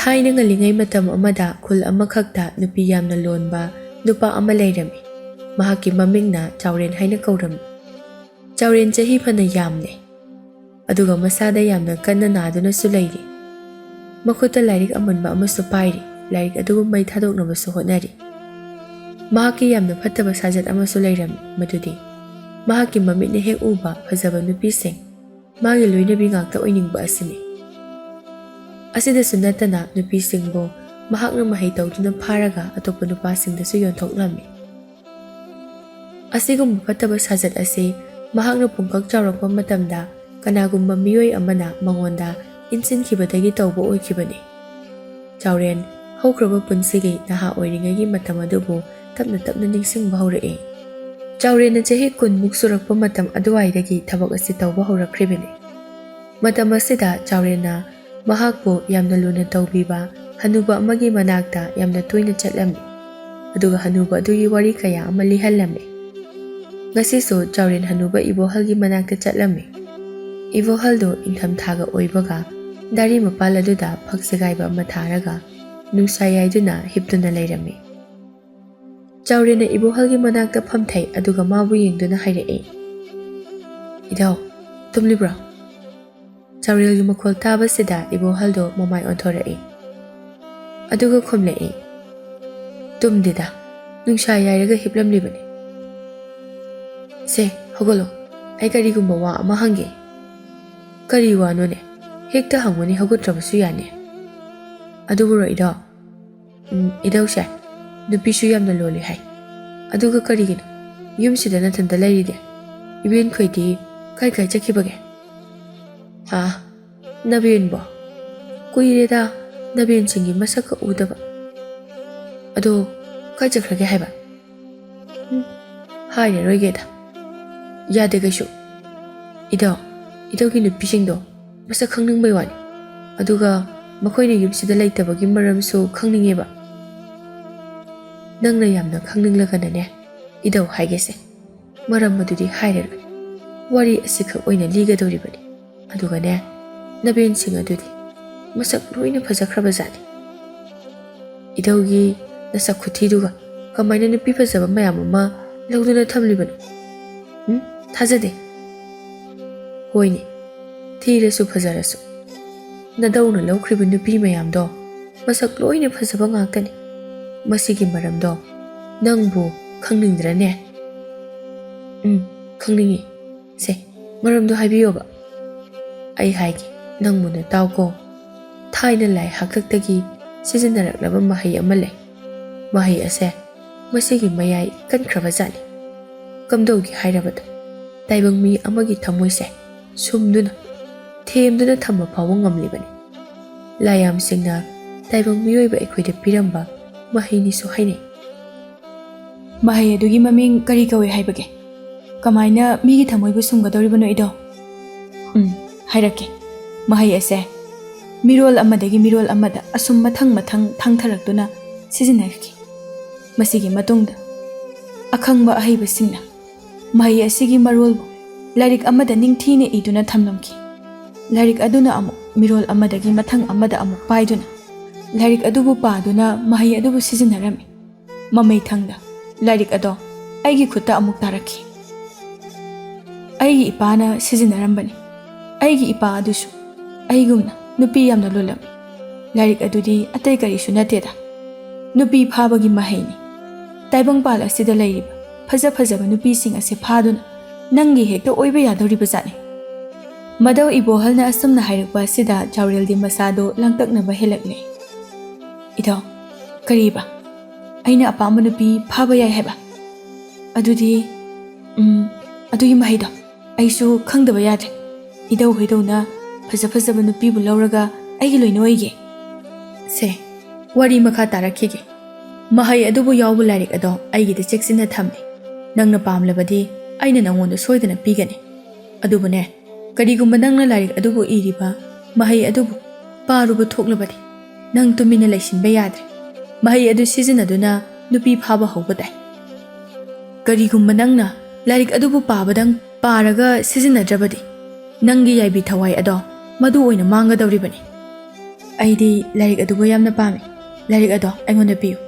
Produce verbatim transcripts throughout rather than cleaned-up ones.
ꯊꯥꯏꯅ ꯉꯜꯂꯤꯉꯩ ꯃꯇꯝ ꯑꯃꯗ ꯈꯨꯜ ꯑꯃꯈꯛꯇ ꯅꯨꯄꯤ ꯌꯥꯝꯅ ꯂꯣꯟꯕ ꯅꯨꯄꯥ ꯑꯃ ꯂꯩꯔꯝꯃꯤ꯫ ꯃꯍꯥꯛꯀꯤ ꯃꯃꯤꯡꯅ ꯆꯥꯎꯔꯦꯟ ꯍꯥꯏꯅ ꯀꯧꯔꯝꯃꯤ꯫ ꯆꯥꯎꯔꯦꯟ ꯆꯍꯤ ꯐꯅ ꯌꯥꯝꯂꯦ, ꯑꯗꯨꯒ ꯃꯁꯥꯗ ꯌꯥꯝꯅ ꯀꯟꯅ ꯅꯥꯗꯨꯅꯁꯨ ꯂꯩꯔꯤ꯫ ꯃꯈꯨꯠꯇ ꯂꯥꯏꯔꯤꯛ ꯑꯃꯨꯟꯕ ꯑꯃꯁꯨ ꯄꯥꯏꯔꯤ꯫ ꯂꯥꯏꯔꯤꯛ ꯑꯗꯨꯕꯨ ꯃꯩ ꯊꯥꯗꯣꯛꯅꯕꯁꯨ ꯍꯣꯠꯅꯔꯤ꯫ ꯃꯍꯥꯛꯀꯤ ꯌꯥꯝꯅ ꯐꯠꯇꯕ ꯁꯥꯖꯠ ꯑꯃꯁꯨ ꯂꯩꯔꯝꯃꯤ, ꯃꯗꯨꯗꯤ ꯃꯍꯥꯛꯀꯤ ꯃꯃꯤꯠꯅ ꯍꯦꯛ ꯎꯕ ꯐꯖꯕ ꯅꯨꯄꯤꯁꯤꯡ ꯃꯥꯒꯤ ꯂꯣꯏꯅꯕꯤ ꯉꯥꯛꯇ ꯑꯣꯏꯅꯤꯡꯕ ꯑꯁꯤꯅꯤ꯫ ꯑꯁꯤꯗꯁꯨ ꯅꯠꯇꯅ ꯅꯨꯄꯤꯁꯤꯡꯕꯨ ꯃꯍꯥꯛꯅ ꯃꯍꯩ ꯇꯧꯗꯨꯅ ꯐꯥꯔꯒ ꯑꯇꯣꯞꯄ ꯅꯨꯄꯥꯁꯤꯡꯗꯁꯨ ꯌꯣꯟꯊꯣꯛꯂꯝꯃꯤ꯫ ꯑꯁꯤꯒꯨꯝꯕ ꯐꯠꯇꯕ ꯁꯥꯖꯠ ꯑꯁꯤ ꯃꯍꯥꯛꯅ ꯄꯨꯡꯀꯛ ꯆꯥꯎꯔꯛꯄ ꯃꯇꯝꯗ ꯀꯅꯥꯒꯨꯝꯕ ꯃꯤꯑꯣꯏ ꯑꯃꯅ ꯃꯉꯣꯟꯗ ꯏꯟꯁꯤꯟꯈꯤꯕꯗꯒꯤ ꯇꯧꯕ ꯑꯣꯏꯈꯤꯕꯅꯤ꯫ ꯆꯥꯎꯔꯦꯟ ꯍꯧꯈ꯭ꯔꯕ ꯄꯨꯟꯁꯤꯒꯤ ꯅꯍꯥ ꯑꯣꯏꯔꯤꯉꯩꯒꯤ ꯃꯇꯝ ꯑꯗꯨꯕꯨ ꯇꯞꯅ ꯇꯞꯅ ꯅꯤꯡꯁꯤꯡꯕ ꯍꯧꯔꯛꯏ꯫ ꯆꯥꯎꯔꯦꯟꯅ ꯆꯍꯤ ꯀꯨꯟꯃꯨꯛ ꯁꯨꯔꯛꯄ ꯃꯇꯝ ꯑꯗꯨꯋꯥꯏꯗꯒꯤ ꯊꯕꯛ ꯑꯁꯤ ꯇꯧꯕ ꯍꯧꯔꯛꯈ꯭ꯔꯤꯕꯅꯤ꯫ ꯃꯇꯝ ꯑꯁꯤꯗ ꯆꯥꯎꯔꯦꯟꯅ ꯃꯍꯥꯛꯄꯨ ꯌꯥꯝꯅ ꯂꯨꯅ ꯇꯧꯕꯤꯕ ꯍꯅꯨꯕ ꯑꯃꯒꯤ ꯃꯅꯥꯛꯇ ꯌꯥꯝꯅ ꯇꯣꯏꯅ ꯆꯠꯂꯝꯃꯤ, ꯑꯗꯨꯒ ꯍꯅꯨꯕ ꯑꯗꯨꯒꯤ ꯋꯥꯔꯤ ꯀꯌꯥ ꯑꯃ ꯂꯤꯍꯜꯂꯝꯃꯤ꯫ ꯉꯁꯤꯁꯨ ꯆꯥꯎꯔꯦꯟ ꯍꯅꯨꯕ ꯏꯕꯣꯍꯜꯒꯤ ꯃꯅꯥꯛꯇ ꯆꯠꯂꯝꯃꯤ꯫ ꯏꯕꯣꯍꯜꯗꯨ ꯏꯪꯊꯝꯊꯥꯒ ꯑꯣꯏꯕꯒ ꯗꯥꯔꯤ ꯃꯄꯥꯜ ꯑꯗꯨꯗ ꯐꯛ ꯁꯦꯒꯥꯏꯕ ꯑꯃ ꯊꯥꯔꯒ ꯅꯨꯡꯁꯥ ꯌꯥꯏꯗꯨꯅ ꯍꯤꯞꯇꯨꯅ ꯂꯩꯔꯝꯃꯤ꯫ ꯆꯥꯎꯔꯦꯟꯅ ꯏꯕꯣꯍꯜꯒꯤ ꯃꯅꯥꯛꯇ ꯐꯝꯊꯩ, ꯑꯗꯨꯒ ꯃꯥꯕꯨ ꯌꯦꯡꯗꯨꯅ ꯍꯥꯏꯔꯛꯏ, "ꯏꯙꯧ, ꯇꯨꯝꯂꯤꯕ꯭ꯔꯣ?" ꯆꯥꯎꯔꯦꯜꯒꯤ ꯃꯈꯣꯜ ꯇꯥꯕꯁꯤꯗ ꯏꯕꯣꯍꯜꯗꯣ ꯃꯃꯥꯏ ꯑꯣꯟꯊꯣꯔꯛꯏ, ꯑꯗꯨꯒ ꯈꯨꯝꯂꯛꯏ, "ꯇꯨꯝꯗꯦꯗ, ꯅꯨꯡꯁꯥ ꯌꯥꯏꯔꯒ ꯍꯤꯞꯂꯝꯂꯤꯕꯅꯤ꯫ ꯁꯦ, ꯍꯧꯒꯠꯂꯣ, ꯑꯩ ꯀꯔꯤꯒꯨꯝꯕ ꯋꯥ ꯑꯃ ꯍꯪꯒꯦ꯫" "ꯀꯔꯤ ꯋꯥꯅꯣꯅꯦ? ꯍꯦꯛꯇ ꯍꯪꯉꯨꯅꯦ, ꯍꯧꯒꯠꯇ꯭ꯔꯕꯁꯨ ꯌꯥꯅꯤ꯫" "ꯑꯗꯨꯕꯨꯔꯣ ꯏꯙꯧ, ꯎꯝ, ꯏꯙꯧꯁꯦ ꯅꯨꯄꯤꯁꯨ ꯌꯥꯝꯅ ꯂꯣꯜꯂꯤ ꯍꯥꯏ꯫ ꯑꯗꯨꯒ ꯀꯔꯤꯒꯤꯅꯣ ꯌꯨꯝꯁꯤꯗ ꯅꯊꯟꯇ ꯂꯩꯔꯤꯗꯤ? ꯏꯕꯦꯟꯈꯣꯏꯗꯤ ꯀꯥꯏ ꯀꯥꯏ ꯆꯠꯈꯤꯕꯒꯦ?" "ꯑꯥ, ꯅꯕꯦꯟꯕꯣ? ꯀꯨꯏꯔꯦꯗ ꯅꯕꯦꯟꯁꯤꯡꯒꯤ ꯃꯁꯛꯀ ꯎꯗꯕ꯫ ꯑꯗꯣ ꯀꯥꯏ ꯆꯠꯈ꯭ꯔꯒꯦ ꯍꯥꯏꯕ?" "ꯎꯝ, ꯍꯥꯏꯔꯔꯣꯏꯒꯦꯗ꯫ ꯌꯥꯗꯦ ꯀꯩꯁꯨ꯫ ꯏꯙꯧ, ꯏꯙꯧꯒꯤ ꯅꯨꯄꯤꯁꯤꯡꯗꯣ ꯃꯁꯛ ꯈꯪꯅꯤꯡꯕꯩ ꯋꯥꯅꯤ꯫ ꯑꯗꯨꯒ ꯃꯈꯣꯏꯅ ꯌꯨꯝꯁꯤꯗ ꯂꯩꯇꯕꯒꯤ ꯃꯔꯝꯁꯨ ꯈꯪꯅꯤꯡꯉꯦꯕ꯫" "ꯅꯪꯅ ꯌꯥꯝꯅ ꯈꯪꯅꯤꯡꯂꯒꯅꯅꯦ, ꯏꯙꯧ ꯍꯥꯏꯒꯦꯁꯦ, ꯃꯔꯝ ꯑꯗꯨꯗꯤ ꯍꯥꯏꯔꯔꯣꯏ꯫ ꯋꯥꯔꯤ ꯑꯁꯤꯈꯛ ꯑꯣꯏꯅ ꯂꯤꯒꯗꯧꯔꯤꯕꯅꯤ꯫ ꯑꯗꯨꯒꯅꯦ, ꯅꯕꯦꯟꯁꯤꯡ ꯑꯗꯨꯗꯤ ꯃꯁꯛ ꯂꯣꯏꯅ ꯐꯖꯈ꯭ꯔꯕ ꯖꯥꯠꯅꯤ꯫ ꯏꯙꯧꯒꯤ ꯅꯁꯛ ꯈꯨꯊꯤꯗꯨꯒ ꯀꯃꯥꯏꯅ ꯅꯨꯄꯤ ꯐꯖꯕ ꯃꯌꯥꯝ ꯑꯃ ꯂꯧꯗꯨꯅ ꯊꯝꯂꯤꯕꯅꯣ? ꯎꯝ? ꯊꯥꯖꯗꯦ꯫ ꯍꯣꯏꯅꯦ, ꯊꯤꯔꯁꯨ ꯐꯖꯔꯁꯨ, ꯅꯙꯧꯅ ꯂꯧꯈ꯭ꯔꯤꯕ ꯅꯨꯄꯤ ꯃꯌꯥꯝꯗꯣ ꯃꯁꯛ ꯂꯣꯏꯅ ꯐꯖꯕ ꯉꯥꯛꯇꯅꯤ꯫ ꯃꯁꯤꯒꯤ ꯃꯔꯝꯗꯣ ꯅꯪꯕꯨ ꯈꯪꯅꯤꯡꯗ꯭ꯔꯅꯦ? ꯎꯝ, ꯈꯪꯅꯤꯡꯉꯤ꯫ ꯁꯦ, ꯃꯔꯝꯗꯣ ꯍꯥꯏꯕꯤꯌꯣꯕ꯫ ꯑꯩ ꯍꯥꯏꯒꯦ, ꯅꯪ ꯃꯨꯟꯅ ꯇꯥꯎꯀꯣ꯫ ꯊꯥꯏꯅ ꯂꯥꯏ ꯍꯥꯛꯇꯛꯇꯒꯤ ꯁꯤꯖꯤꯟꯅꯔꯛꯂꯕ ꯃꯍꯩ ꯑꯃ ꯂꯩ꯫ ꯃꯍꯩ ꯑꯁꯦ ꯃꯁꯤꯒꯤ ꯃꯌꯥꯏ ꯀꯟꯈ꯭ꯔꯕ ꯖꯥꯠꯅꯤ꯫ ꯀꯝꯗꯧꯒꯦ ꯍꯥꯏꯔꯕꯗ, ꯇꯥꯏꯕꯪ ꯃꯤ ꯑꯃꯒꯤ ꯊꯃꯣꯏꯁꯦ ꯁꯨꯝꯗꯨꯅ, ꯊꯦꯝꯗꯨꯅ ꯊꯝꯕ ꯐꯥꯎꯕ ꯉꯝꯂꯤꯕꯅꯤ꯫ ꯂꯥꯏꯌꯥꯝꯁꯤꯡꯅ ꯇꯥꯏꯕꯪ ꯃꯤꯑꯣꯏꯕ ꯑꯩꯈꯣꯏꯗ ꯄꯤꯔꯝꯕ ꯃꯍꯩꯅꯤꯁꯨ ꯍꯥꯏꯅꯩ꯫ ꯃꯍꯩ ꯑꯗꯨꯒꯤ ꯃꯃꯤꯡ ꯀꯔꯤ ꯀꯧꯏ ꯍꯥꯏꯕꯒꯦ? ꯀꯃꯥꯏꯅ ꯃꯤꯒꯤ ꯊꯃꯣꯏꯕꯨ ꯁꯨꯝꯒꯗꯧꯔꯤꯕꯅꯣ, ꯏꯙꯧ? ꯎꯝ, ꯍꯥꯏꯔꯛꯀꯦ꯫ ꯃꯍꯩ ꯑꯁꯦ ꯃꯤꯔꯣꯜ ꯑꯃꯗꯒꯤ ꯃꯤꯔꯣꯜ ꯑꯃꯗ ꯑꯁꯨꯝ ꯃꯊꯪ ꯃꯊꯪ ꯊꯥꯡꯊꯔꯛꯇꯨꯅ ꯁꯤꯖꯤꯟꯅꯔꯛꯈꯤ꯫ ꯃꯁꯤꯒꯤ ꯃꯇꯨꯡꯗ ꯑꯈꯪꯕ ꯑꯍꯩꯕꯁꯤꯡꯅ ꯃꯍꯩ ꯑꯁꯤꯒꯤ ꯃꯔꯣꯜꯕꯨ ꯂꯥꯏꯔꯤꯛ ꯑꯃꯗ ꯅꯤꯡꯊꯤꯅ ꯏꯗꯨꯅ ꯊꯝꯂꯝꯈꯤ꯫ ꯂꯥꯏꯔꯤꯛ ꯑꯗꯨꯅ ꯑꯃꯨꯛ ꯃꯤꯔꯣꯜ ꯑꯃꯗꯒꯤ ꯃꯊꯪ ꯑꯃꯗ ꯑꯃꯨꯛ ꯄꯥꯏꯗꯨꯅ ꯂꯥꯏꯔꯤꯛ ꯑꯗꯨꯕꯨ ꯄꯥꯗꯨꯅ ꯃꯍꯩ ꯑꯗꯨꯕꯨ ꯁꯤꯖꯤꯟꯅꯔꯝꯃꯤ꯫ ꯃꯃꯩꯊꯪꯗ ꯂꯥꯏꯔꯤꯛ ꯑꯗꯣ ꯑꯩꯒꯤ ꯈꯨꯠꯇ ꯑꯃꯨꯛ ꯇꯥꯔꯛꯈꯤ꯫ ꯑꯩꯒꯤ ꯏꯄꯥꯅ ꯁꯤꯖꯤꯟꯅꯔꯝꯕꯅꯤ꯫ ꯑꯩꯒꯤ ꯏꯄꯥ ꯑꯗꯨꯁꯨ ꯑꯩꯒꯨꯝꯅ ꯅꯨꯄꯤ ꯌꯥꯝꯅ ꯂꯣꯜꯂꯝꯃꯤ꯫ ꯂꯥꯏꯔꯤꯛ ꯑꯗꯨꯗꯤ ꯑꯇꯩ ꯀꯔꯤꯁꯨ ꯅꯠꯇꯦꯗ, ꯅꯨꯄꯤ ꯐꯥꯕꯒꯤ ꯃꯍꯩꯅꯤ꯫ ꯇꯥꯏꯕꯪꯄꯥꯜ ꯑꯁꯤꯗ ꯂꯩꯔꯤꯕ ꯐꯖ ꯐꯖꯕ ꯅꯨꯄꯤꯁꯤꯡ ꯑꯁꯦ ꯐꯥꯗꯨꯅ ꯅꯪꯒꯤ ꯍꯦꯛꯇ ꯑꯣꯏꯕ ꯌꯥꯗꯧꯔꯤꯕ ꯖꯥꯠꯅꯤ꯫ ꯃꯙꯧ ꯏꯕꯣꯍꯜꯅ ꯑꯁꯨꯝꯅ ꯍꯥꯏꯔꯛꯄ ꯑꯁꯤꯗ ꯖꯥꯎꯔꯦꯜꯗꯤ ꯃꯁꯥꯗꯨ ꯂꯥꯡꯇꯛꯅꯕ ꯍꯦꯜꯂꯛꯂꯦ꯫ ꯏꯙꯧ, ꯀꯔꯤꯕ? ꯑꯩꯅ ꯑꯄꯥꯝꯕ ꯅꯨꯄꯤ ꯐꯥꯕ ꯌꯥꯏ ꯍꯥꯏꯕ? ꯑꯗꯨꯗꯤ, ꯎꯝ, ꯑꯗꯨꯒꯤ ꯃꯍꯩꯗꯣ ꯑꯩꯁꯨ ꯈꯪꯗꯕ ꯌꯥꯗ꯭ꯔꯦ꯫ ꯏꯙꯧ ꯍꯣꯏꯗꯧꯅ ꯐꯖ ꯐꯖꯕ ꯅꯨꯄꯤꯕꯨ ꯂꯧꯔꯒ ꯑꯩꯒꯤ ꯂꯣꯏꯅ ꯑꯣꯏꯒꯦ꯫ ꯁꯦ, ꯋꯥꯔꯤ ꯃꯈꯥ ꯇꯥꯔꯛꯈꯤꯒꯦ꯫ ꯃꯍꯩ ꯑꯗꯨꯕꯨ ꯌꯥꯎꯕ ꯂꯥꯏꯔꯤꯛ ꯑꯗꯣ ꯑꯩꯒꯤꯗ ꯆꯦꯛꯁꯤꯟꯅ ꯊꯝꯃꯦ꯫ ꯅꯪꯅ ꯄꯥꯝꯂꯕꯗꯤ ꯑꯩꯅ ꯅꯉꯣꯟꯗ ꯁꯣꯏꯗꯅ ꯄꯤꯒꯅꯤ꯫ ꯑꯗꯨꯕꯨꯅꯦ, ꯀꯔꯤꯒꯨꯝꯕ ꯅꯪꯅ ꯂꯥꯏꯔꯤꯛ ꯑꯗꯨꯕꯨ ꯏꯔꯤꯕ ꯃꯍꯩ ꯑꯗꯨꯕꯨ ꯄꯥꯔꯨꯕ ꯊꯣꯛꯂꯕꯗꯤ, ꯅꯪ ꯇꯨꯃꯤꯟꯅ ꯂꯩꯁꯤꯟꯕ ꯌꯥꯗ꯭ꯔꯦ꯫ ꯃꯍꯩ ꯑꯗꯨ ꯁꯤꯖꯤꯟꯅꯗꯨꯅ ꯅꯨꯄꯤ ꯐꯥꯕ ꯍꯧꯕ ꯇꯥꯏ꯫ ꯀꯔꯤꯒꯨꯝꯕ ꯅꯪꯅ ꯂꯥꯏꯔꯤꯛ ꯑꯗꯨꯕꯨ ꯄꯥꯕꯗꯪ ꯄꯥꯔꯒ ꯁꯤꯖꯤꯟꯅꯗ꯭ꯔꯕꯗꯤ, ꯅꯪꯒꯤ ꯌꯥꯏꯕꯤ ꯊꯋꯥꯏ ꯑꯗꯣ ꯃꯗꯨ ꯑꯣꯏꯅ ꯃꯥꯡꯒꯗꯧꯔꯤꯕꯅꯤ꯫ ꯑꯩꯗꯤ ꯂꯥꯏꯔꯤꯛ ꯑꯗꯨꯕꯨ ꯌꯥꯝꯅ ꯄꯥꯝꯃꯤ꯫ ꯂꯥꯏꯔꯤꯛ ꯑꯗꯣ ꯑꯩꯉꯣꯟꯗ ꯄꯤꯌꯨ꯫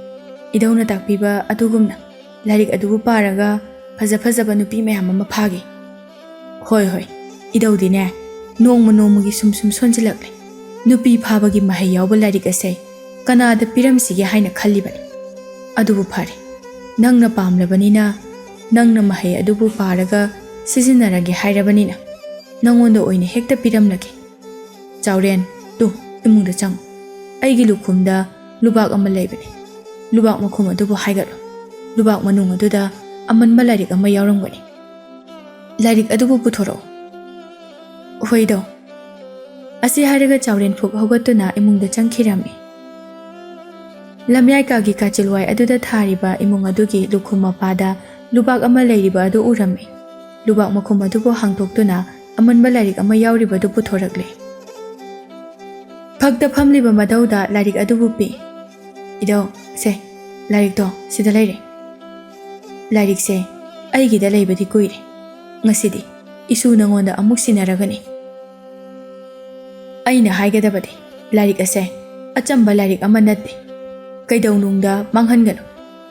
ꯏꯙꯧꯅ ꯇꯥꯛꯄꯤꯕ ꯑꯗꯨꯒꯨꯝꯅ ꯂꯥꯏꯔꯤꯛ ꯑꯗꯨꯕꯨ ꯄꯥꯔꯒ ꯐꯖ ꯐꯖꯕ ꯅꯨꯄꯤ ꯃꯌꯥꯝ ꯑꯃ ꯐꯥꯒꯦ꯫ ꯍꯣꯏ, ꯍꯣꯏ, ꯏꯙꯧꯗꯤꯅꯦ, ꯅꯣꯡꯃ ꯅꯣꯡꯃꯒꯤ ꯁꯨꯝ ꯁꯨꯝ ꯁꯣꯟꯖꯤꯜꯂꯛꯂꯦ꯫ ꯅꯨꯄꯤ ꯐꯥꯕꯒꯤ ꯃꯍꯩ ꯌꯥꯎꯕ ꯂꯥꯏꯔꯤꯛ ꯑꯁꯦ ꯀꯅꯥꯗ ꯄꯤꯔꯝꯁꯤꯒꯦ ꯍꯥꯏꯅ ꯈꯜꯂꯤꯕꯅꯤ꯫ ꯑꯗꯨꯕꯨ ꯐꯔꯦ, ꯅꯪꯅ ꯄꯥꯝꯂꯕꯅꯤꯅ, ꯅꯪꯅ ꯃꯍꯩ ꯑꯗꯨꯕꯨ ꯄꯥꯔꯒ ꯁꯤꯖꯤꯟꯅꯔꯒꯦ ꯍꯥꯏꯔꯕꯅꯤꯅ, ꯅꯪꯉꯣꯟꯗ ꯑꯣꯏꯅ ꯍꯦꯛꯇ ꯄꯤꯔꯝꯂꯒꯦ꯫ ꯆꯥꯎꯔꯦꯟ, ꯇꯨ, ꯏꯃꯨꯡꯗ ꯆꯪꯉꯨ꯫ ꯑꯩꯒꯤ ꯂꯨꯈꯨꯝꯗ ꯂꯨꯕꯥꯛ ꯑꯃ ꯂꯩꯕꯅꯤ꯫ ꯂꯨꯕꯥꯛ ꯃꯈꯨꯝ ꯑꯗꯨꯕꯨ ꯍꯥꯏꯒꯠꯂꯨ꯫ ꯂꯨꯕꯥꯛ ꯃꯅꯨꯡ ꯑꯗꯨꯗ ꯑꯃꯟꯕ ꯂꯥꯏꯔꯤꯛ ꯑꯃ ꯌꯥꯎꯔꯝꯒꯅꯤ꯫ ꯂꯥꯏꯔꯤꯛ ꯑꯗꯨꯕꯨ ꯄꯨꯊꯣꯔꯛꯎ꯫ ꯍꯣꯏꯗꯣ꯫ ꯑꯁꯤ ꯍꯥꯏꯔꯒ ꯆꯥꯎꯔꯦꯟ ꯐꯨꯛ ꯍꯧꯒꯠꯇꯨꯅ ꯏꯃꯨꯡꯗ ꯆꯪꯈꯤꯔꯝꯃꯤ꯫ ꯂꯝꯌꯥꯏ ꯀꯥꯒꯤ ꯀꯥꯆꯤꯜꯋꯥꯏ ꯑꯗꯨꯗ ꯊꯥꯔꯤꯕ ꯏꯃꯨꯡ ꯑꯗꯨꯒꯤ ꯂꯨꯈꯨꯝ ꯃꯄꯥꯗ ꯂꯨꯕꯥꯛ ꯑꯃ ꯂꯩꯔꯤꯕ ꯑꯗꯨ ꯎꯔꯝꯃꯤ꯫ ꯂꯨꯕꯥꯛ ꯃꯈꯨꯝ ꯑꯗꯨꯕꯨ ꯍꯥꯡꯗꯣꯛꯇꯨꯅ ꯑꯃꯟꯕ ꯂꯥꯏꯔꯤꯛ ꯑꯃ ꯌꯥꯎꯔꯤꯕ ꯑꯗꯨ ꯄꯨꯊꯣꯔꯛꯂꯦ꯫ ꯐꯛꯇ ꯐꯝꯂꯤꯕ ꯃꯙꯧꯗ ꯂꯥꯏꯔꯤꯛ ꯑꯗꯨꯕꯨ ꯄꯤ꯫ ꯏꯙꯧ, ꯁꯦ, ꯂꯥꯏꯔꯤꯛꯇꯣ ꯁꯤꯗ ꯂꯩꯔꯦ꯫ ꯂꯥꯏꯔꯤꯛꯁꯦ ꯑꯩꯒꯤꯗ ꯂꯩꯕꯗꯤ ꯀꯨꯏꯔꯦ꯫ ꯉꯁꯤꯗꯤ ꯏꯁꯨ ꯅꯉꯣꯟꯗ ꯑꯃꯨꯛ ꯁꯤꯟꯅꯔꯒꯅꯤ꯫ ꯑꯩꯅ ꯍꯥꯏꯒꯗꯕꯗꯤ, ꯂꯥꯏꯔꯤꯛ ꯑꯁꯦ ꯑꯆꯝꯕ ꯂꯥꯏꯔꯤꯛ ꯑꯃ ꯅꯠꯇꯦ꯫ ꯀꯩꯗꯧꯅꯨꯡꯗ ꯃꯥꯡꯍꯟꯒꯅꯨ꯫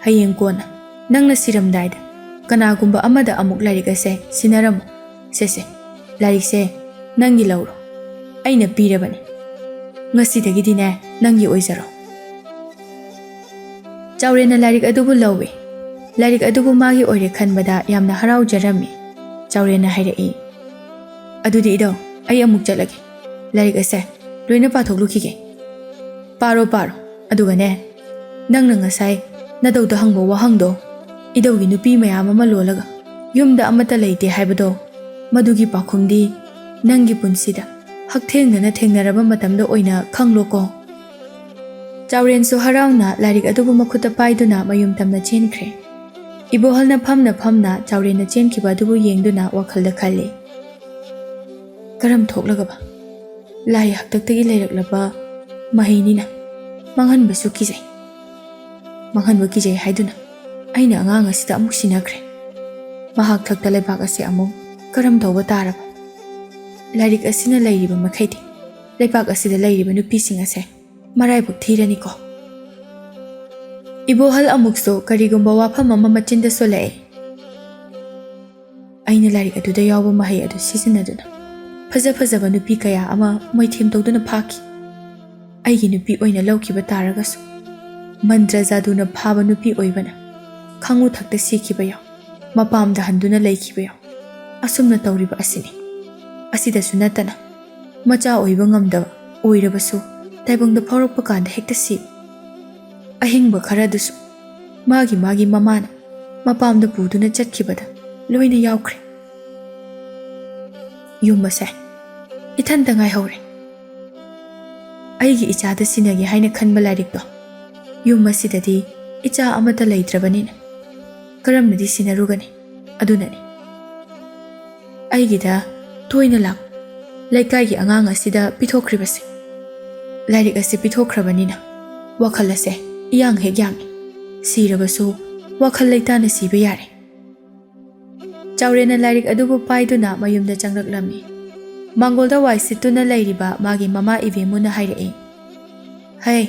ꯍꯌꯦꯡ ꯀꯣꯟꯅ ꯅꯪꯅ ꯁꯤꯔꯝꯗꯥꯏꯗ ꯀꯅꯥꯒꯨꯝꯕ ꯑꯃꯗ ꯑꯃꯨꯛ ꯂꯥꯏꯔꯤꯛ ꯑꯁꯦ ꯁꯤꯟꯅꯔꯝꯃꯨ꯫ ꯁꯦ, ꯁꯦ, ꯂꯥꯏꯔꯤꯛꯁꯦ ꯅꯪꯒꯤ ꯂꯧꯔꯣ꯫ ꯑꯩꯅ ꯄꯤꯔꯕꯅꯤ꯫ ꯉꯁꯤꯗꯒꯤꯗꯤꯅꯦ, ꯅꯪꯒꯤ ꯑꯣꯏꯖꯔꯣ꯫ ꯆꯥꯎꯔꯦꯟꯅ ꯂꯥꯏꯔꯤꯛ ꯑꯗꯨꯕꯨ ꯂꯧꯏ꯫ ꯂꯥꯏꯔꯤꯛ ꯑꯗꯨꯕꯨ ꯃꯥꯒꯤ ꯑꯣꯏꯔꯦ ꯈꯟꯕꯗ ꯌꯥꯝꯅ ꯍꯔꯥꯎꯖꯔꯝꯃꯤ꯫ ꯆꯥꯎꯔꯦꯟꯅ ꯍꯥꯏꯔꯛꯏ, "ꯑꯗꯨꯗꯤ ꯏꯙꯧ, ꯑꯩ ꯑꯃꯨꯛ ꯆꯠꯂꯒꯦ꯫ ꯂꯥꯏꯔꯤꯛ ꯑꯁꯦ ꯂꯣꯏꯅ ꯄꯥꯊꯣꯛꯂꯨꯈꯤꯒꯦ꯫ ꯄꯥꯔꯣ, ꯄꯥꯔꯣ꯫ ꯑꯗꯨꯒꯅꯦ, ꯅꯪꯅ ꯉꯁꯥꯏ ꯅꯙꯧꯗ ꯍꯪꯕ ꯋꯥꯍꯪꯗꯣ, ꯏꯙꯧꯒꯤ ꯅꯨꯄꯤ ꯃꯌꯥꯝ ꯑꯃ ꯂꯣꯜꯂꯒ ꯌꯨꯝꯗ ꯑꯃꯠꯇ ꯂꯩꯇꯦ ꯍꯥꯏꯕꯗꯣ, ꯃꯗꯨꯒꯤ ꯄꯥꯎꯈꯨꯝꯗꯤ ꯅꯪꯒꯤ ꯄꯨꯟꯁꯤꯗ ꯍꯛꯊꯦꯡꯅꯅ ꯊꯦꯡꯅꯔꯕ ꯃꯇꯝꯗ ꯑꯣꯏꯅ ꯈꯪꯂꯣꯀꯣ꯫" ꯆꯥꯎꯔꯦꯟꯁꯨ ꯍꯔꯥꯎꯅ ꯂꯥꯏꯔꯤꯛ ꯑꯗꯨꯕꯨ ꯃꯈꯨꯠꯇ ꯄꯥꯏꯗꯨꯅ ꯃꯌꯨꯝ ꯇꯝꯅ ꯆꯦꯟꯈ꯭ꯔꯦ꯫ ꯏꯕꯣꯍꯜꯅ ꯐꯝꯅ ꯐꯝꯅ ꯆꯥꯎꯔꯦꯟꯅ ꯆꯦꯟꯈꯤꯕ ꯑꯗꯨꯕꯨ ꯌꯦꯡꯗꯨꯅ ꯋꯥꯈꯜꯗ ꯈꯜꯂꯤ, "ꯀꯔꯝ ꯊꯣꯛꯂꯒꯕ ꯂꯥꯏ ꯍꯥꯛꯇꯛꯇꯒꯤ ꯂꯩꯔꯛꯂꯕ ꯃꯍꯩꯅꯤꯅ ꯃꯥꯡꯍꯟꯕꯁꯨ ꯀꯤꯖꯩ꯫ ꯃꯥꯡꯍꯟꯕ ꯀꯤꯖꯩ ꯍꯥꯏꯗꯨꯅ ꯑꯩꯅ ꯑꯉꯥꯡ ꯑꯁꯤꯗ ꯑꯃꯨꯛ ꯁꯤꯟꯅꯈ꯭ꯔꯦ꯫ ꯃꯍꯥꯛ ꯊꯛꯇ ꯂꯩꯕꯥꯛ ꯑꯁꯤ ꯑꯃꯨꯛ ꯀꯔꯝ ꯇꯧꯕ ꯇꯥꯔꯕ? ꯂꯥꯏꯔꯤꯛ ꯑꯁꯤꯅ ꯂꯩꯔꯤꯕ ꯃꯈꯩꯗꯤ ꯂꯩꯕꯥꯛ ꯑꯁꯤꯗ ꯂꯩꯔꯤꯕ ꯅꯨꯄꯤꯁꯤꯡ ꯑꯁꯦ ꯃꯔꯥꯏꯕꯛ ꯊꯤꯔꯅꯤꯀꯣ꯫ ꯏꯕꯣꯍꯜ ꯑꯃꯨꯛꯁꯨ ꯀꯔꯤꯒꯨꯝꯕ ꯋꯥꯐꯝ ꯑꯃ ꯃꯆꯤꯟꯗ ꯁꯣꯜꯂꯛꯑꯦ꯫ ꯑꯩꯅ ꯂꯥꯏꯔꯤꯛ ꯑꯗꯨꯗ ꯌꯥꯎꯕ ꯃꯍꯩ ꯑꯗꯨ ꯁꯤꯖꯤꯟꯅꯗꯨꯅ ꯐꯖ ꯐꯖꯕ ꯅꯨꯄꯤ ꯀꯌꯥ ꯑꯃ ꯃꯣꯏꯊꯦꯝ ꯇꯧꯗꯨꯅ ꯐꯥꯈꯤ꯫ ꯑꯩꯒꯤ ꯅꯨꯄꯤ ꯑꯣꯏꯅ ꯂꯧꯈꯤꯕ ꯇꯥꯔꯒꯁꯨ, ꯃꯟꯇ꯭ꯔ ꯖꯥꯗꯨꯅ ꯐꯥꯕ ꯅꯨꯄꯤ ꯑꯣꯏꯕꯅ ꯈꯥꯉꯨ ꯊꯛꯇ ꯁꯤꯈꯤꯕ ꯌꯥꯎ, ꯃꯄꯥꯝꯗ ꯍꯟꯗꯨꯅ ꯂꯩꯈꯤꯕ ꯌꯥꯎ, ꯑꯁꯨꯝꯅ ꯇꯧꯔꯤꯕ ꯑꯁꯤꯅꯤ꯫ ꯑꯁꯤꯗꯁꯨ ꯅꯠꯇꯅ, ꯃꯆꯥ ꯑꯣꯏꯕ ꯉꯝꯗꯕ ꯑꯣꯏꯔꯕꯁꯨ, ꯇꯥꯏꯕꯪꯗ ꯐꯥꯎꯔꯛꯄ ꯀꯥꯟꯗ ꯍꯦꯛꯇ ꯁꯤ꯫ ꯑꯍꯤꯡꯕ ꯈꯔꯗꯨꯁꯨ ꯃꯥꯒꯤ ꯃꯥꯒꯤ ꯃꯃꯥꯅ ꯃꯄꯥꯝꯗ ꯄꯨꯗꯨꯅ ꯆꯠꯈꯤꯕꯗ ꯂꯣꯏꯅ ꯌꯥꯎꯈ꯭ꯔꯦ꯫ ꯌꯨꯝ ꯑꯁꯦ ꯏꯊꯟꯇ ꯉꯥꯏꯍꯧꯔꯦ꯫ ꯑꯩꯒꯤ ꯏꯆꯥꯗ ꯁꯤꯟꯅꯒꯦ ꯍꯥꯏꯅ ꯈꯟꯕ ꯂꯥꯏꯔꯤꯛꯇꯣ ꯌꯨꯝ ꯑꯁꯤꯗꯗꯤ ꯏꯆꯥ ꯑꯃꯠꯇ ꯂꯩꯇ꯭ꯔꯕꯅꯤꯅ ꯀꯔꯝꯅꯗꯤ ꯁꯤꯟꯅꯔꯨꯒꯅꯤ? ꯑꯗꯨꯅꯅꯤ ꯑꯩꯒꯤꯗ ꯇꯣꯏꯅ ꯂꯥꯛ ꯂꯩꯀꯥꯏꯒꯤ ꯑꯉꯥꯡ ꯑꯁꯤꯗ ꯄꯤꯊꯣꯛꯈ꯭ꯔꯤꯕꯁꯦ꯫ ꯂꯥꯏꯔꯤꯛ ꯑꯁꯤ ꯄꯤꯊꯣꯛꯈ꯭ꯔꯕꯅꯤꯅ ꯋꯥꯈꯜ ꯑꯁꯦ ꯏꯌꯥꯡ ꯍꯦꯛ ꯌꯥꯡꯏ꯫ ꯁꯤꯔꯕꯁꯨ ꯋꯥꯈꯜ ꯂꯩꯇꯥꯅ ꯁꯤꯕ ꯌꯥꯔꯦ꯫ ꯆꯥꯎꯔꯦꯟꯅ ꯂꯥꯏꯔꯤꯛ ꯑꯗꯨꯕꯨ ꯄꯥꯏꯗꯨꯅ ꯃꯌꯨꯝꯗ ꯆꯪꯂꯛꯂꯝꯃꯤ꯫ ꯃꯥꯡꯒꯣꯜꯗ ꯋꯥꯏ ꯁꯤꯠꯇꯨꯅ ꯂꯩꯔꯤꯕ ꯃꯥꯒꯤ ꯃꯃꯥ ꯏꯕꯦꯝꯃꯨꯅ ꯍꯥꯏꯔꯛꯏ, "ꯍꯩ,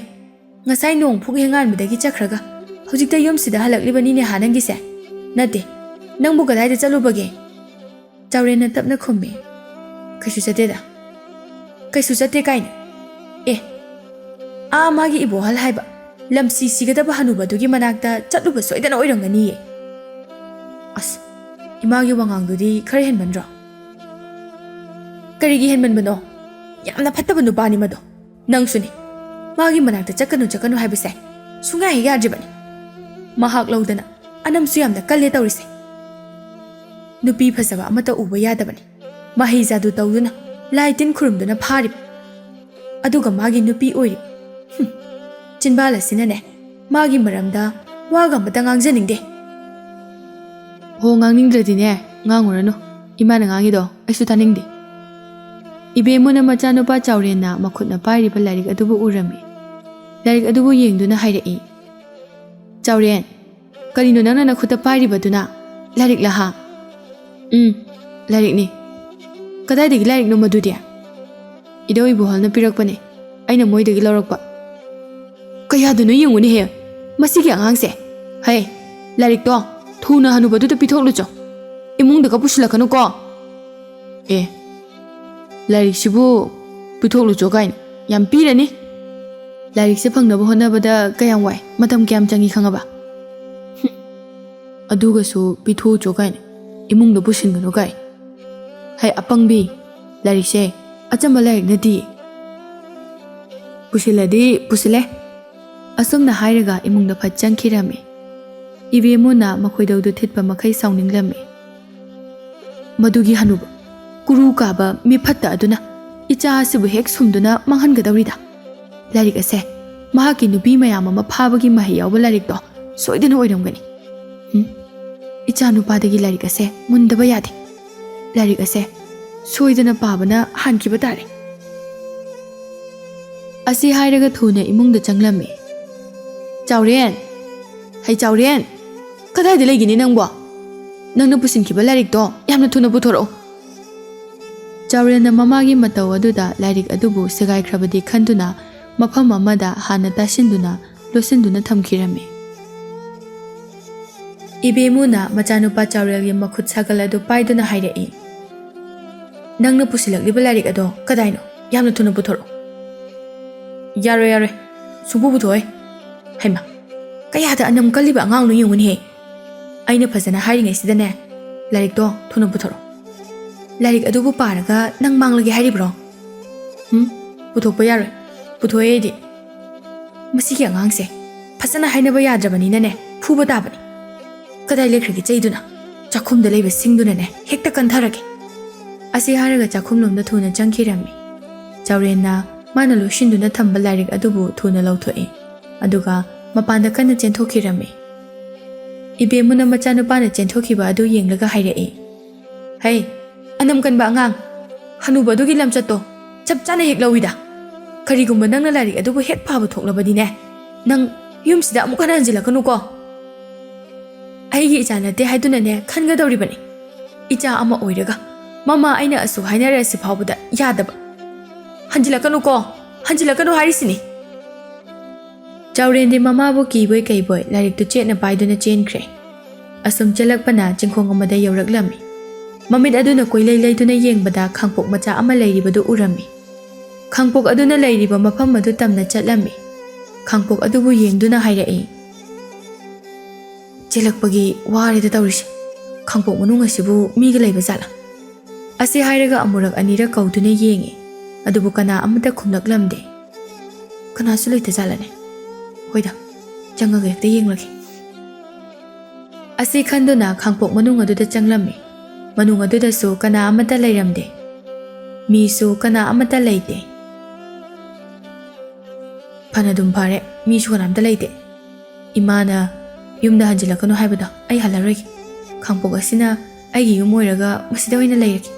ꯉꯁꯥꯏ ꯅꯣꯡ ꯐꯨꯛ ꯍꯦꯡꯉꯥꯟꯕꯗꯒꯤ ꯆꯠꯈ꯭ꯔꯒ ꯍꯧꯖꯤꯛꯇ ꯌꯨꯝꯁꯤꯗ ꯍꯜꯂꯛꯂꯤꯕꯅꯤꯅꯦ ꯍꯥ ꯅꯪꯒꯤꯁꯦ? ꯅꯠꯇꯦ, ꯅꯪꯕꯨ ꯀꯗꯥꯏꯗ ꯆꯠꯂꯨꯕꯒꯦ?" ꯆꯥꯎꯔꯦꯟꯅ ꯇꯞꯅ ꯈꯨꯝꯃꯤ, "ꯀꯩꯁꯨ ꯆꯠꯇꯦꯗ꯫ ꯀꯩꯁꯨ ꯆꯠꯇꯦ ꯀꯥꯏꯅ? ꯑꯦ, ꯑꯥ ꯃꯥꯒꯤ ꯏꯕꯣꯍꯜ ꯍꯥꯏꯕ ꯂꯝꯁꯤ ꯁꯤꯒꯗꯕ ꯍꯅꯨꯕꯗꯨꯒꯤ ꯃꯅꯥꯛꯇ ꯆꯠꯂꯨꯕ ꯁꯣꯏꯗꯅ ꯑꯣꯏꯔꯝꯒꯅꯤꯌꯦ꯫ ꯑꯁ, ꯏꯃꯥꯒꯤ ꯋꯥꯉꯥꯡꯗꯨꯗꯤ ꯈꯔ ꯍꯦꯟꯃꯟꯗ꯭ꯔꯣ?" "ꯀꯔꯤꯒꯤ ꯍꯦꯟꯃꯟꯕꯅꯣ? ꯌꯥꯝꯅ ꯐꯠꯇꯕ ꯅꯨꯄꯥꯅꯤ ꯃꯗꯣ꯫ ꯅꯪꯁꯨꯅꯤ꯫ ꯃꯥꯒꯤ ꯃꯅꯥꯛꯇ ꯆꯠꯀꯅꯨ ꯆꯠꯀꯅꯨ ꯍꯥꯏꯕꯁꯦ ꯁꯨꯡꯌꯥ ꯍꯦꯛ ꯌꯥꯗ꯭ꯔꯤꯕꯅꯤ꯫ ꯃꯍꯥꯛ ꯂꯧꯗꯅ ꯑꯅꯝꯁꯨ ꯌꯥꯝꯅ ꯀꯜꯂꯦ ꯇꯧꯔꯤꯁꯦ꯫ ꯅꯨꯄꯤ ꯐꯖꯕ ꯑꯃꯠꯇ ꯎꯕ ꯌꯥꯗꯕꯅꯤ꯫ ꯃꯍꯩ ꯖꯥꯗꯨ ꯇꯧꯗꯨꯅ ꯂꯥꯏ ꯇꯤꯟ ꯈꯨꯔꯨꯝꯗꯨꯅ ꯐꯥꯔꯤꯕ꯫ ꯑꯗꯨꯒ ꯃꯥꯒꯤ ꯅꯨꯄꯤ ꯑꯣꯏꯔꯤꯕ꯫ ꯍꯨꯝ, ꯆꯤꯟꯕꯥꯜ ꯑꯁꯤꯅꯅꯦ ꯃꯥꯒꯤ ꯃꯔꯝꯗ ꯋꯥꯒ ꯑꯃꯇ ꯉꯥꯡꯖꯅꯤꯡꯗꯦ꯫" "ꯍꯣ, ꯉꯥꯡꯅꯤꯡꯗ꯭ꯔꯗꯤꯅꯦ ꯉꯥꯡꯉꯨꯔꯅꯨ꯫ ꯏꯃꯥꯅ ꯉꯥꯡꯉꯤꯗꯣ ꯑꯩꯁꯨ ꯇꯥꯅꯤꯡꯗꯦ꯫" ꯏꯕꯦꯝꯃꯨꯅ ꯃꯆꯥꯅꯨꯄꯥ ꯆꯥꯎꯔꯦꯟꯅ ꯃꯈꯨꯠꯅ ꯄꯥꯏꯔꯤꯕ ꯂꯥꯏꯔꯤꯛ ꯑꯗꯨꯕꯨ ꯎꯔꯝꯃꯤ꯫ ꯂꯥꯏꯔꯤꯛ ꯑꯗꯨꯕꯨ ꯌꯦꯡꯗꯨꯅ ꯍꯥꯏꯔꯛꯏ, "ꯆꯥꯎꯔꯦꯟ, ꯀꯔꯤꯅꯣ ꯅꯪꯅ ꯅꯈꯨꯠꯇ ꯄꯥꯏꯔꯤꯕꯗꯨꯅ? ꯂꯥꯏꯔꯤꯛꯂ ꯍꯥ?" "ꯎꯝ, ꯂꯥꯏꯔꯤꯛꯅꯤ꯫" "ꯀꯗꯥꯏꯗꯒꯤ ꯂꯥꯏꯔꯤꯛꯅꯣ ꯃꯗꯨꯗꯤ?" ꯏꯙꯧ ꯏꯕꯣꯍꯜꯅ ꯄꯤꯔꯛꯄꯅꯦ꯫ ꯑꯩꯅ ꯃꯣꯏꯗꯒꯤ ꯂꯧꯔꯛꯄ꯫ ꯀꯌꯥꯗꯅꯣ ꯌꯦꯡꯉꯨꯅꯦꯍꯦ, ꯃꯁꯤꯒꯤ ꯑꯉꯥꯡꯁꯦ꯫ ꯍꯩ, ꯂꯥꯏꯔꯤꯛꯇꯣ ꯊꯨꯅ ꯍꯅꯨꯕꯗꯨꯗ ꯄꯤꯊꯣꯛꯂꯨꯆꯣ꯫ ꯏꯃꯨꯡꯗꯒ ꯄꯨꯁꯤꯜꯂꯛꯀꯅꯨꯀꯣ꯫ ꯑꯦ, ꯂꯥꯏꯔꯤꯛꯁꯤꯕꯨ ꯄꯤꯊꯣꯛꯂꯨꯆꯣ ꯀꯥꯏꯅ ꯌꯥꯝ ꯄꯤꯔꯅꯤ꯫ ꯂꯥꯏꯔꯤꯛꯁꯦ ꯐꯪꯅꯕ ꯍꯣꯠꯅꯕꯗ ꯀꯌꯥꯝ ꯋꯥꯏ, ꯃꯇꯝ ꯀꯌꯥꯝ ꯆꯪꯏ ꯈꯪꯉꯕ? ꯍꯨꯝ, ꯑꯗꯨꯒꯁꯨ ꯄꯤꯊꯣꯛꯎꯆꯣ ꯀꯥꯏꯅ, ꯏꯃꯨꯡꯗ ꯄꯨꯁꯤꯟꯒꯅꯨ ꯀꯥꯏ꯫ ꯍꯩ, ꯑꯄꯪꯕꯤ, ꯂꯥꯏꯔꯤꯛꯁꯦ ꯑꯆꯝꯕ ꯂꯥꯏꯔꯤꯛ ꯅꯠꯇꯦ꯫ ꯄꯨꯁꯤꯜꯂꯗꯤ ꯄꯨꯁꯤꯜꯂꯦ꯫ ꯑꯁꯨꯝꯅ ꯍꯥꯏꯔꯒ ꯏꯃꯨꯡꯗ ꯐꯠ ꯆꯪꯈꯤꯔꯝꯃꯤ꯫ ꯏꯕꯦꯝꯃꯨꯅ ꯃꯈꯣꯏꯗꯧꯗꯨ ꯊꯤꯠꯄ ꯃꯈꯩ ꯁꯥꯎꯅꯤꯡꯂꯝꯃꯤ꯫ ꯃꯗꯨꯒꯤ ꯍꯅꯨꯕ ꯀꯨꯔꯨ ꯀꯥꯕ ꯃꯤꯐꯠꯇ ꯑꯗꯨꯅ ꯏꯆꯥ ꯑꯁꯤꯕꯨ ꯍꯦꯛ ꯁꯨꯝꯗꯨꯅ ꯃꯥꯡꯍꯟꯒꯗꯧꯔꯤꯗ꯫ ꯂꯥꯏꯔꯤꯛ ꯑꯁꯦ ꯃꯍꯥꯛꯀꯤ ꯅꯨꯄꯤ ꯃꯌꯥꯝ ꯑꯃ ꯐꯥꯕꯒꯤ ꯃꯍꯩ ꯌꯥꯎꯕ ꯂꯥꯏꯔꯤꯛꯇꯣ ꯁꯣꯏꯗꯅ ꯑꯣꯏꯔꯝꯒꯅꯤ꯫ ꯍꯨꯝ, ꯏꯆꯥ ꯅꯨꯄꯥꯗꯒꯤ ꯂꯥꯏꯔꯤꯛ ꯑꯁꯦ ꯃꯨꯟꯗꯕ ꯌꯥꯗꯦ꯫ ꯂꯥꯏꯔꯤꯛ ꯑꯁꯦ ꯁꯣꯏꯗꯅ ꯄꯥꯕꯅ ꯍꯥꯟꯈꯤꯕ ꯇꯥꯔꯦ꯫ ꯑꯁꯤ ꯍꯥꯏꯔꯒ ꯊꯨꯅ ꯏꯃꯨꯡꯗ ꯆꯪꯂꯝꯃꯤ꯫ ꯆꯥꯎꯔꯦꯟ! ꯍꯩ ꯆꯥꯎꯔꯦꯟ! ꯀꯗꯥꯏꯗ ꯂꯩꯒꯅꯤ ꯅꯪꯕꯣ? ꯅꯪꯅ ꯄꯨꯁꯤꯟꯈꯤꯕ ꯂꯥꯏꯔꯤꯛꯇꯣ ꯌꯥꯝꯅ ꯊꯨꯅ ꯄꯨꯊꯣꯔꯛꯎ꯫ ꯆꯥꯎꯔꯦꯟꯅ ꯃꯃꯥꯒꯤ ꯃꯇꯧ ꯑꯗꯨꯗ ꯂꯥꯏꯔꯤꯛ ꯑꯗꯨꯕꯨ ꯁꯦꯒꯥꯏꯈ꯭ꯔꯕꯗꯤ ꯈꯟꯗꯨꯅ ꯃꯐꯝ ꯑꯃꯗ ꯍꯥꯟꯅ ꯇꯥꯁꯤꯟꯗꯨꯅ ꯂꯣꯠꯁꯤꯟꯗꯨꯅ ꯊꯝꯈꯤꯔꯝꯃꯤ꯫ ꯏꯕꯦꯝꯃꯨꯅ ꯃꯆꯥꯅꯨꯄꯥ ꯆꯥꯎꯔꯦꯜꯒꯤ ꯃꯈꯨꯠ ꯁꯥꯒꯜ ꯑꯗꯨ ꯄꯥꯏꯗꯨꯅ ꯍꯥꯏꯔꯛꯏ, "ꯅꯪꯅ ꯄꯨꯁꯤꯜꯂꯛꯂꯤꯕ ꯂꯥꯏꯔꯤꯛ ꯑꯗꯣ ꯀꯗꯥꯏꯅꯣ? ꯌꯥꯝꯅ ꯊꯨꯅ ꯄꯨꯊꯣꯔꯛꯎ꯫" "ꯌꯥꯔꯣꯏ, ꯌꯥꯔꯣꯏ, ꯁꯨꯡꯄꯨ ꯄꯨꯊꯣꯛꯑꯣꯏ꯫" ꯍꯩꯃꯥ, ꯀꯌꯥꯗ ꯑꯅꯝ ꯀꯜꯂꯤꯕ ꯑꯉꯥꯡꯅꯣ ꯌꯦꯡꯉꯨꯅꯦꯍꯦ꯫ ꯑꯩꯅ ꯐꯖꯅ ꯍꯥꯏꯔꯤꯉꯩꯁꯤꯗꯅꯦ, ꯂꯥꯏꯔꯤꯛꯇꯣ ꯊꯨꯅ ꯄꯨꯊꯣꯔꯛꯑꯣ꯫ ꯂꯥꯏꯔꯤꯛ ꯑꯗꯨꯕꯨ ꯄꯥꯔꯒ ꯅꯪ ꯃꯥꯡꯂꯒꯦ ꯍꯥꯏꯔꯤꯕ꯭ꯔꯣ? ꯎꯝ, ꯄꯨꯊꯣꯛꯄ ꯌꯥꯔꯣꯏ꯫ ꯄꯨꯊꯣꯛꯑꯦ ꯑꯩꯗꯤ꯫ ꯃꯁꯤꯒꯤ ꯑꯉꯥꯡꯁꯦ ꯐꯖꯅ ꯍꯥꯏꯅꯕ ꯌꯥꯗ꯭ꯔꯕꯅꯤꯅꯅꯦ, ꯐꯨꯕ ꯇꯥꯕꯅꯤ꯫ ꯀꯗꯥꯏ ꯂꯩꯈ꯭ꯔꯒꯦ ꯆꯩꯗꯨꯅ? ꯆꯥꯛꯈꯨꯝꯗ ꯂꯩꯕ ꯁꯤꯡꯗꯨꯅꯅꯦ ꯍꯦꯛꯇ ꯀꯟꯊꯔꯒꯦ꯫ ꯑꯁꯤ ꯍꯥꯏꯔꯒ ꯆꯥꯛꯈꯨꯝꯂꯣꯝꯗ ꯊꯨꯅ ꯆꯪꯈꯤꯔꯝꯃꯤ꯫ ꯆꯥꯎꯔꯦꯟꯅ ꯃꯥꯅ ꯂꯣꯏꯁꯤꯟꯗꯨꯅ ꯊꯝꯕ ꯂꯥꯏꯔꯤꯛ ꯑꯗꯨꯕꯨ ꯊꯨꯅ ꯂꯧꯊꯣꯛꯏ꯫ ꯑꯗꯨꯒ ꯃꯄꯥꯟꯗ ꯀꯟꯅ ꯆꯦꯟꯊꯣꯛꯈꯤꯔꯝꯃꯤ꯫ ꯏꯕꯦꯝꯃꯨꯅ ꯃꯆꯥꯅꯨꯄꯥꯅ ꯆꯦꯟꯊꯣꯛꯈꯤꯕ ꯑꯗꯨ ꯌꯦꯡꯂꯒ ꯍꯥꯏꯔꯛꯏ, "ꯍꯩ, ꯑꯅꯝ ꯀꯟꯕ ꯑꯉꯥꯡ, ꯍꯅꯨꯕ ꯑꯗꯨꯒꯤ ꯂꯝꯆꯠꯇꯣ ꯆꯞ ꯆꯥꯅ ꯍꯦꯛ ꯂꯧꯏꯗ꯫ ꯀꯔꯤꯒꯨꯝꯕ ꯅꯪꯅ ꯂꯥꯏꯔꯤꯛ ꯑꯗꯨꯕꯨ ꯍꯦꯛ ꯄꯥꯕ ꯊꯣꯛꯂꯕꯗꯤꯅꯦ, ꯅꯪ ꯌꯨꯝꯁꯤꯗ ꯑꯃꯨꯛ ꯍꯟꯅ ꯍꯟꯖꯤꯜꯂꯛꯀꯅꯨꯀꯣ꯫ ꯑꯩꯒꯤ ꯏꯆꯥ ꯅꯠꯇꯦ ꯍꯥꯏꯗꯨꯅꯅꯦ ꯈꯟꯒꯗꯧꯔꯤꯕꯅꯤ꯫ ꯏꯆꯥ ꯑꯃ ꯑꯣꯏꯔꯒ ꯃꯃꯥ ꯑꯩꯅ ꯑꯁꯨꯛ ꯍꯥꯏꯅꯔꯁꯤ ꯐꯥꯎꯕꯗ ꯌꯥꯗꯕ꯫ "ꯍꯟꯖꯤꯜꯂꯛꯀꯅꯨꯀꯣ, ꯍꯟꯖꯤꯜꯂꯛꯀꯅꯨ ꯍꯥꯏꯔꯤꯁꯤꯅꯤ!" ꯆꯥꯎꯔꯦꯟꯗꯤ ꯃꯃꯥꯕꯨ ꯀꯤꯕꯣꯏ ꯀꯩꯕꯣꯏ ꯂꯥꯏꯔꯤꯛꯇꯨ ꯆꯦꯠꯅ ꯄꯥꯏꯗꯨꯅ ꯆꯦꯟꯈ꯭ꯔꯦ꯫ ꯑꯁꯨꯝ ꯆꯦꯜꯂꯛꯄꯅ ꯆꯤꯡꯈꯣꯡ ꯑꯃꯗ ꯌꯧꯔꯛꯂꯝꯃꯤ꯫ ꯃꯃꯤꯠ ꯑꯗꯨꯅ ꯀꯣꯏꯂꯩ ꯂꯩꯗꯨꯅ ꯌꯦꯡꯕꯗ ꯈꯥꯡꯄꯣꯛ ꯃꯆꯥ ꯑꯃ ꯂꯩꯔꯤꯕꯗꯨ ꯎꯔꯝꯃꯤ꯫ ꯈꯥꯡꯄꯣꯛ ꯑꯗꯨꯅ ꯂꯩꯔꯤꯕ ꯃꯐꯝ ꯑꯗꯨ ꯇꯝꯅ ꯆꯠꯂꯝꯃꯤ꯫ ꯈꯥꯡꯄꯣꯛ ꯑꯗꯨꯕꯨ ꯌꯦꯡꯗꯨꯅ ꯍꯥꯏꯔꯛꯏ, "ꯆꯦꯜꯂꯛꯄꯒꯤ ꯋꯥꯔꯦꯗ ꯇꯧꯔꯤꯁꯦ꯫ ꯈꯥꯡꯄꯣꯛ ꯃꯅꯨꯡ ꯑꯁꯤꯕꯨ ꯃꯤꯒ ꯂꯩꯕ ꯖꯥꯠꯂꯥ?" ꯑꯁꯤ ꯍꯥꯏꯔꯒ ꯑꯃꯨꯔꯛ ꯑꯅꯤꯔꯛ ꯀꯧꯗꯨꯅ ꯌꯦꯡꯉꯤ, ꯑꯗꯨꯕꯨ ꯀꯅꯥ ꯑꯃꯠꯇ ꯈꯨꯝꯂꯛꯂꯝꯗꯦ꯫ "ꯀꯅꯥꯁꯨ ꯂꯩꯇ ꯖꯥꯠꯂꯅꯦ? ꯍꯣꯏꯗ, ꯆꯪꯉꯒ ꯍꯦꯛꯇ ꯌꯦꯡꯂꯒꯦ" ꯑꯁꯤ ꯈꯟꯗꯨꯅ ꯈꯥꯡꯄꯣꯛ ꯃꯅꯨꯡ ꯑꯗꯨꯗ ꯆꯪꯂꯝꯃꯤ꯫ ꯃꯅꯨꯡ ꯑꯗꯨꯗꯁꯨ ꯀꯅꯥ ꯑꯃꯠꯇ ꯂꯩꯔꯝꯗꯦ꯫ ꯃꯤꯁꯨ ꯀꯅꯥ ꯑꯃꯠꯇ ꯂꯩꯇꯦ꯫ "ꯐꯅꯗꯨꯝ ꯐꯔꯦ, ꯃꯤꯁꯨ ꯀꯅꯥꯝꯇ ꯂꯩꯇꯦ꯫ ꯏꯃꯥꯅ ꯌꯨꯝꯗ ꯍꯟꯖꯤꯜꯂꯛꯀꯅꯨ ꯍꯥꯏꯕꯗꯣ ꯑꯩ ꯍꯜꯂꯔꯣꯏꯒꯦ꯫ ꯈꯥꯡꯄꯣꯛ ꯑꯁꯤꯅ ꯑꯩꯒꯤ ꯌꯨꯝ ꯑꯣꯏꯔꯒ ꯃꯁꯤꯗ ꯑꯣꯏꯅ ꯂꯩꯔꯒꯦ꯫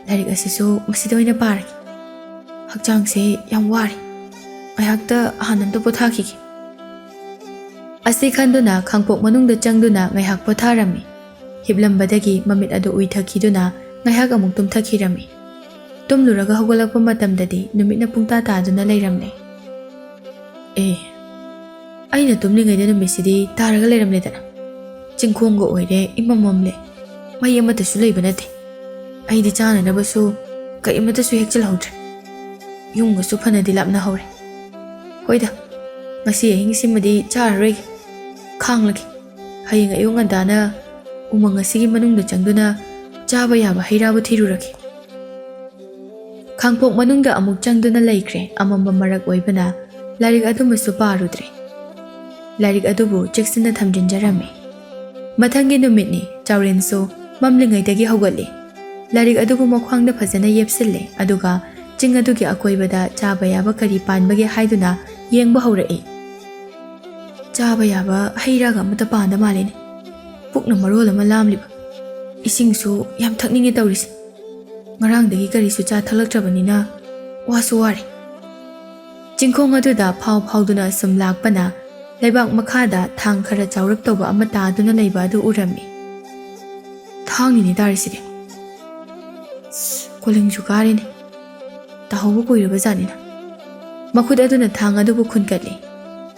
ꯂꯥꯏꯔꯤꯛ ꯑꯁꯤꯁꯨ ꯃꯁꯤꯗ ꯑꯣꯏꯅ ꯄꯥꯔꯒꯦ꯫ ꯍꯛꯆꯥꯡꯁꯦ ꯌꯥꯝ ꯋꯥꯔꯦ꯫ ꯉꯥꯏꯍꯥꯛꯇ ꯍꯥꯟꯅ ꯑꯝꯇ ꯄꯣꯊꯥꯈꯤꯒꯦ" ꯑꯁꯤ ꯈꯟꯗꯨꯅ ꯈꯥꯡꯄꯣꯛ ꯃꯅꯨꯡꯗ ꯆꯪꯗꯨꯅ ꯉꯥꯏꯍꯥꯛ ꯄꯣꯊꯥꯔꯝꯃꯤ꯫ ꯍꯤꯞꯂꯝꯕꯗꯒꯤ ꯃꯃꯤꯠ ꯑꯗꯨ ꯎꯏꯊꯈꯤꯗꯨꯅ ꯉꯥꯏꯍꯥꯛ ꯑꯃꯨꯛ ꯇꯨꯝꯊꯈꯤꯔꯝꯃꯤ꯫ ꯇꯨꯝꯂꯨꯔꯒ ꯍꯧꯒꯠꯂꯛꯄ ꯃꯇꯝꯗꯗꯤ ꯅꯨꯃꯤꯠꯅ ꯄꯨꯡꯇꯥ ꯇꯥꯗꯨꯅ ꯂꯩꯔꯝꯂꯦ꯫ "ꯑꯦ, ꯑꯩꯅ ꯇꯨꯝꯂꯤꯉꯩꯗ ꯅꯨꯃꯤꯠꯁꯤꯗꯤ ꯇꯥꯔꯒ ꯂꯩꯔꯝꯂꯦꯗꯅ꯫ ꯆꯤꯡꯈꯣꯡꯒ ꯑꯣꯏꯔꯦ, ꯏꯃꯝ ꯃꯝꯂꯦ꯫ ꯃꯩ ꯑꯃꯠꯇꯁꯨ ꯂꯩꯕ ꯅꯠꯇꯦ꯫ ꯑꯩꯗꯤ ꯆꯥꯅꯅꯕꯁꯨ ꯀꯔꯤꯃꯠꯇꯁꯨ ꯍꯦꯛꯆꯜꯍꯧꯗ꯭ꯔꯦ꯫ ꯌꯨꯝꯒꯁꯨ ꯐꯅꯗꯤ ꯂꯥꯞꯅꯍꯧꯔꯦ꯫ ꯍꯣꯏꯗ, ꯉꯁꯤ ꯑꯍꯤꯡꯁꯤꯃꯗꯤ ꯆꯥꯔꯔꯣꯏꯒꯦ꯫ ꯈꯥꯡꯂꯒꯦ꯫ ꯍꯌꯦꯡ ꯑꯌꯨꯛ ꯉꯟꯇꯥꯅ ꯎꯃꯪ ꯑꯁꯤꯒꯤ ꯃꯅꯨꯡꯗ ꯆꯪꯗꯨꯅ ꯆꯥꯕ ꯌꯥꯕ ꯍꯩ ꯔꯥꯕꯨ ꯊꯤꯔꯨꯔꯒꯦ"꯫ ꯈꯥꯡꯄꯣꯛ ꯃꯅꯨꯡꯗ ꯑꯃꯨꯛ ꯆꯪꯗꯨꯅ ꯂꯩꯈ꯭ꯔꯦ꯫ ꯑꯃꯝꯕ ꯃꯔꯛ ꯑꯣꯏꯕꯅ ꯂꯥꯏꯔꯤꯛ ꯑꯗꯨꯃꯁꯨ ꯄꯥꯔꯨꯗ꯭ꯔꯦ꯫ ꯂꯥꯏꯔꯤꯛ ꯑꯗꯨꯕꯨ ꯆꯦꯛꯁꯤꯟꯅ ꯊꯝꯖꯤꯟꯖꯔꯝꯃꯤ꯫ ꯃꯊꯪꯒꯤ ꯅꯨꯃꯤꯠꯅꯤ꯫ ꯆꯥꯎꯔꯦꯟꯁꯨ ꯃꯝꯂꯤꯉꯩꯗꯒꯤ ꯍꯧꯒꯠꯂꯤ꯫ ꯂꯥꯏꯔꯤꯛ ꯑꯗꯨꯕꯨ ꯃꯈ꯭ꯋꯥꯡꯗ ꯐꯖꯅ ꯌꯦꯞꯁꯤꯜꯂꯦ, ꯑꯗꯨꯒ ꯆꯤꯡ ꯑꯗꯨꯒꯤ ꯑꯀꯣꯏꯕꯗ ꯆꯥꯕ ꯌꯥꯕ ꯀꯔꯤ ꯄꯥꯟꯕꯒꯦ ꯍꯥꯏꯗꯨꯅ ꯌꯦꯡꯕ ꯍꯧꯔꯛꯏ꯫ "ꯆꯥꯕ ꯌꯥꯕ ꯍꯩ ꯔꯥꯒ ꯑꯃꯠꯇ ꯄꯥꯟꯗ ꯃꯥꯜꯂꯤꯅꯦ꯫ ꯄꯨꯛꯅ ꯃꯔꯣꯜ ꯑꯃ ꯂꯥꯝꯂꯤꯕ꯫ ꯏꯁꯤꯡꯁꯨ ꯌꯥꯝ ꯊꯛꯅꯤꯡꯉꯦ ꯇꯧꯔꯤꯁꯦ꯫ ꯉꯔꯥꯡꯗꯒꯤ ꯀꯔꯤꯁꯨ ꯆꯥ ꯊꯛꯂꯛꯇ꯭ꯔꯕꯅꯤꯅ ꯋꯥꯁꯨ ꯋꯥꯔꯦ"꯫ ꯆꯤꯡꯈꯣꯡ ꯑꯗꯨꯗ ꯐꯥꯎ ꯐꯥꯎꯗꯨꯅ ꯁꯨꯝ ꯂꯥꯛꯄꯅ ꯂꯩꯕꯥꯛ ꯃꯈꯥꯗ ꯊꯥꯡ ꯈꯔ ꯆꯥꯎꯔꯞ ꯇꯧꯕ ꯑꯃ ꯇꯥꯗꯨꯅ ꯂꯩꯕ ꯑꯗꯨ ꯎꯔꯝꯃꯤ꯫ "ꯊꯥꯡꯅꯤꯅꯦ ꯇꯥꯔꯤꯁꯤꯗꯤ꯫ ꯑꯁ, ꯀꯣꯂꯤꯡꯁꯨ ꯀꯥꯔꯦꯅꯦ"꯫ ꯇꯥꯍꯧꯕ ꯀꯨꯏꯔꯕ ꯖꯥꯠꯅꯤꯅ꯫ ꯃꯈꯨꯠ ꯑꯗꯨꯅ ꯊꯥꯡ ꯑꯗꯨꯕꯨ ꯈꯨꯟꯀꯠꯂꯤ꯫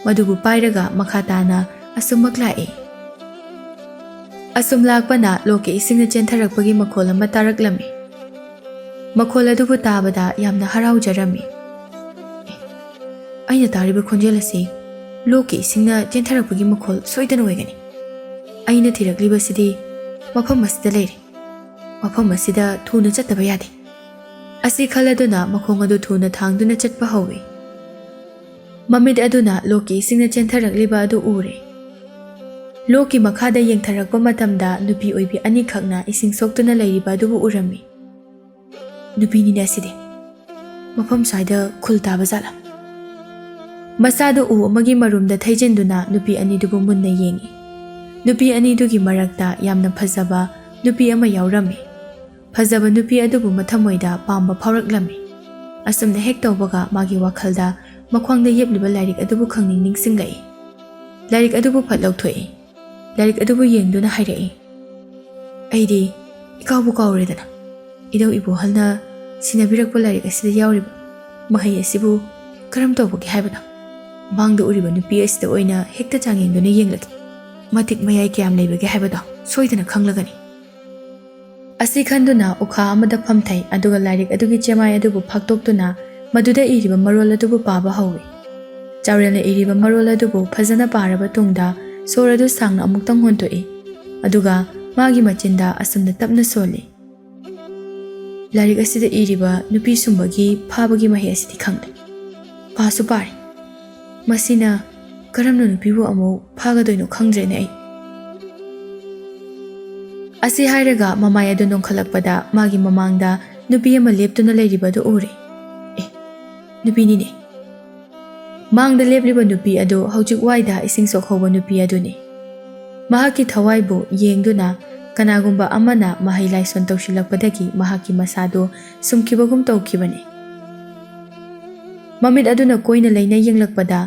ꯃꯗꯨꯕꯨ ꯄꯥꯏꯔꯒ ꯃꯈꯥ ꯇꯥꯅ ꯑꯁꯨꯝꯃꯛ ꯂꯥꯛꯏ꯫ ꯑꯁꯨꯝ ꯂꯥꯛꯄꯅ ꯂꯣꯛꯀꯤ ꯏꯁꯤꯡꯅ ꯆꯦꯟꯊꯔꯛꯄꯒꯤ ꯃꯈꯣꯜ ꯑꯃ ꯇꯥꯔꯛꯂꯝꯃꯤ꯫ ꯃꯈꯣꯜ ꯑꯗꯨꯕꯨ ꯇꯥꯕꯗ ꯌꯥꯝꯅ ꯍꯔꯥꯎꯖꯔꯝꯃꯤ꯫ "ꯑꯦ, ꯑꯩꯅ ꯇꯥꯔꯤꯕ ꯈꯣꯟꯖꯦꯜ ꯑꯁꯤ ꯂꯣꯛꯀꯤ ꯏꯁꯤꯡꯅ ꯆꯦꯟꯊꯔꯛꯄꯒꯤ ꯃꯈꯣꯜ ꯁꯣꯏꯗꯅ ꯑꯣꯏꯒꯅꯤ꯫ ꯑꯩꯅ ꯊꯤꯔꯛꯂꯤꯕꯁꯤꯗꯤ ꯃꯐꯝ ꯑꯁꯤꯗ ꯂꯩꯔꯦ꯫ ꯃꯐꯝ ꯑꯁꯤꯗ ꯊꯨꯅ ꯆꯠꯇꯕ ꯌꯥꯗꯦ" ꯑꯁꯤ ꯈꯜꯂꯗꯨꯅ ꯃꯈꯣꯡ ꯑꯗꯨ ꯊꯨꯅ ꯊꯥꯡꯗꯨꯅ ꯆꯠꯄ ꯍꯧꯏ꯫ ꯃꯃꯤꯠ ꯑꯗꯨꯅ ꯂꯣꯛꯀꯤ ꯏꯁꯤꯡꯅ ꯆꯦꯟꯊꯔꯛꯂꯤꯕ ꯑꯗꯨ ꯎꯔꯦ꯫ ꯂꯣꯛꯀꯤ ꯃꯈꯥꯗ ꯌꯦꯡꯊꯔꯛꯄ ꯃꯇꯝꯗ ꯅꯨꯄꯤ ꯑꯣꯏꯕꯤ ꯑꯅꯤꯈꯛꯅ ꯏꯁꯤꯡ ꯁꯣꯛꯇꯨꯅ ꯂꯩꯔꯤꯕ ꯑꯗꯨꯕꯨ ꯎꯔꯝꯃꯤ꯫ "ꯅꯨꯄꯤꯅꯤꯅꯦ ꯑꯁꯤꯗꯤ꯫ ꯃꯐꯝ ꯁ꯭ꯋꯥꯏꯗ ꯈꯨꯜ ꯇꯥꯕ ꯖꯥꯠꯂꯥ?" ꯃꯁꯥꯗꯨ ꯎ ꯑꯃꯒꯤ ꯃꯔꯨꯝꯗ ꯊꯩꯖꯤꯟꯗꯨꯅ ꯅꯨꯄꯤ ꯑꯅꯤꯗꯨꯕꯨ ꯃꯨꯟꯅ ꯌꯦꯡꯏ꯫ ꯅꯨꯄꯤ ꯑꯅꯤꯗꯨꯒꯤ ꯃꯔꯛꯇ ꯌꯥꯝꯅ ꯐꯖꯕ ꯅꯨꯄꯤ ꯑꯃ ꯌꯥꯎꯔꯝꯃꯤ꯫ ꯐꯖꯕ ꯅꯨꯄꯤ ꯑꯗꯨꯕꯨ ꯃꯊꯃꯣꯏꯗ ꯄꯥꯝꯕ ꯐꯥꯎꯔꯛꯂꯝꯃꯤ꯫ ꯑꯁꯨꯝꯅ ꯍꯦꯛ ꯇꯧꯕꯒ ꯃꯥꯒꯤ ꯋꯥꯈꯜꯗ ꯃꯈ꯭ꯋꯥꯡꯗ ꯌꯦꯞꯂꯤꯕ ꯂꯥꯏꯔꯤꯛ ꯑꯗꯨꯕꯨ ꯈꯪꯅꯤꯡ ꯅꯤꯡꯁꯤꯡꯂꯛꯏ꯫ ꯂꯥꯏꯔꯤꯛ ꯑꯗꯨꯕꯨ ꯐꯠ ꯂꯧꯊꯣꯛꯏ꯫ ꯂꯥꯏꯔꯤꯛ ꯑꯗꯨꯕꯨ ꯌꯦꯡꯗꯨꯅ ꯍꯥꯏꯔꯛꯏ, "ꯑꯩꯗꯤ ꯏꯀꯥꯎꯕꯨ ꯀꯥꯎꯔꯦꯗꯅ꯫ ꯏꯙꯧ ꯏꯕꯣꯍꯜꯅ ꯁꯤꯟꯅꯕꯤꯔꯛꯄ ꯂꯥꯏꯔꯤꯛ ꯑꯁꯤꯗ ꯌꯥꯎꯔꯤꯕ ꯃꯍꯩ ꯑꯁꯤꯕꯨ ꯀꯔꯝ ꯇꯧꯕꯒꯦ ꯍꯥꯏꯕꯅꯣ? ꯃꯥꯡꯗ ꯎꯔꯤꯕ ꯅꯨꯄꯤ ꯑꯁꯤꯗ ꯑꯣꯏꯅ ꯍꯦꯛꯇ ꯆꯥꯡꯌꯦꯡꯗꯨꯅ ꯌꯦꯡꯂꯒꯦ꯫ ꯃꯇꯤꯛ ꯃꯌꯥꯏ ꯀꯌꯥꯝ ꯂꯩꯕꯒꯦ ꯍꯥꯏꯕꯗꯣ ꯁꯣꯏꯗꯅ ꯈꯪꯂꯒꯅꯤ"꯫ ꯑꯁꯤ ꯈꯟꯗꯨꯅ ꯎꯈꯥ ꯑꯃꯗ ꯐꯝꯊꯩ, ꯑꯗꯨꯒ ꯂꯥꯏꯔꯤꯛ ꯑꯗꯨꯒꯤ ꯆꯦꯃꯥꯏ ꯑꯗꯨꯕꯨ ꯐꯥꯛꯇꯣꯛꯇꯨꯅ ꯃꯗꯨꯗ ꯏꯔꯤꯕ ꯃꯔꯣꯜ ꯑꯗꯨꯕꯨ ꯄꯥꯕ ꯍꯧꯏ꯫ ꯆꯥꯎꯔꯦꯜꯅ ꯏꯔꯤꯕ ꯃꯔꯣꯜ ꯑꯗꯨꯕꯨ ꯐꯖꯅ ꯄꯥꯔꯕ ꯇꯨꯡꯗ ꯁꯣꯔ ꯑꯗꯨ ꯁꯥꯡꯅ ꯑꯃꯨꯛꯇꯪ ꯍꯣꯟꯗꯣꯛꯏ, ꯑꯗꯨꯒ ꯃꯥꯒꯤ ꯃꯆꯤꯟꯗ ꯑꯁꯨꯝꯅ ꯇꯞꯅ ꯁꯣꯜꯂꯤ, "ꯂꯥꯏꯔꯤꯛ ꯑꯁꯤꯗ ꯏꯔꯤꯕ ꯅꯨꯄꯤ ꯁꯨꯝꯕꯒꯤ ꯐꯥꯕꯒꯤ ꯃꯍꯩ ꯑꯁꯤꯗꯤ ꯈꯪꯂꯦ꯫ ꯄꯥꯁꯨ ꯄꯥꯔꯦ꯫ ꯃꯁꯤꯅ ꯀꯔꯝꯅ ꯅꯨꯄꯤꯕꯨ ꯑꯃꯨꯛ ꯐꯥꯒꯗꯣꯏꯅꯣ ꯈꯪꯗ꯭ꯔꯦꯅꯦ ꯑꯩ"꯫ ꯑꯁꯤ ꯍꯥꯏꯔꯒ ꯃꯃꯥꯏ ꯑꯗꯨ ꯅꯣꯡꯈꯠꯂꯛꯄꯗ ꯃꯥꯒꯤ ꯃꯃꯥꯡꯗ ꯅꯨꯄꯤ ꯑꯃ ꯂꯦꯞꯇꯨꯅ ꯂꯩꯔꯤꯕ ꯑꯗꯨ ꯎꯔꯦ꯫ ꯑꯦ, ꯅꯨꯄꯤꯅꯤꯅꯦ꯫ ꯃꯥꯡꯗ ꯂꯦꯞꯂꯤꯕ ꯅꯨꯄꯤ ꯑꯗꯨ ꯍꯧꯖꯤꯛ ꯋꯥꯏꯗ ꯏꯁꯤꯡ ꯁꯣꯛꯍꯧꯕ ꯅꯨꯄꯤ ꯑꯗꯨꯅꯤ꯫ ꯃꯍꯥꯛꯀꯤ ꯊꯋꯥꯏꯕꯨ ꯌꯦꯡꯗꯨꯅ ꯀꯅꯥꯒꯨꯝꯕ ꯑꯃꯅ ꯃꯍꯩ ꯂꯥꯏꯁꯣꯟ ꯇꯧꯁꯤꯜꯂꯛꯄꯗꯒꯤ ꯃꯍꯥꯛꯀꯤ ꯃꯁꯥꯗꯨ ꯁꯨꯝꯈꯤꯕꯒꯨꯝ ꯇꯧꯈꯤꯕꯅꯤ꯫ ꯃꯃꯤꯠ ꯑꯗꯨꯅ ꯀꯣꯏꯅ ꯂꯩꯅ ꯌꯦꯡꯂꯛꯄꯗ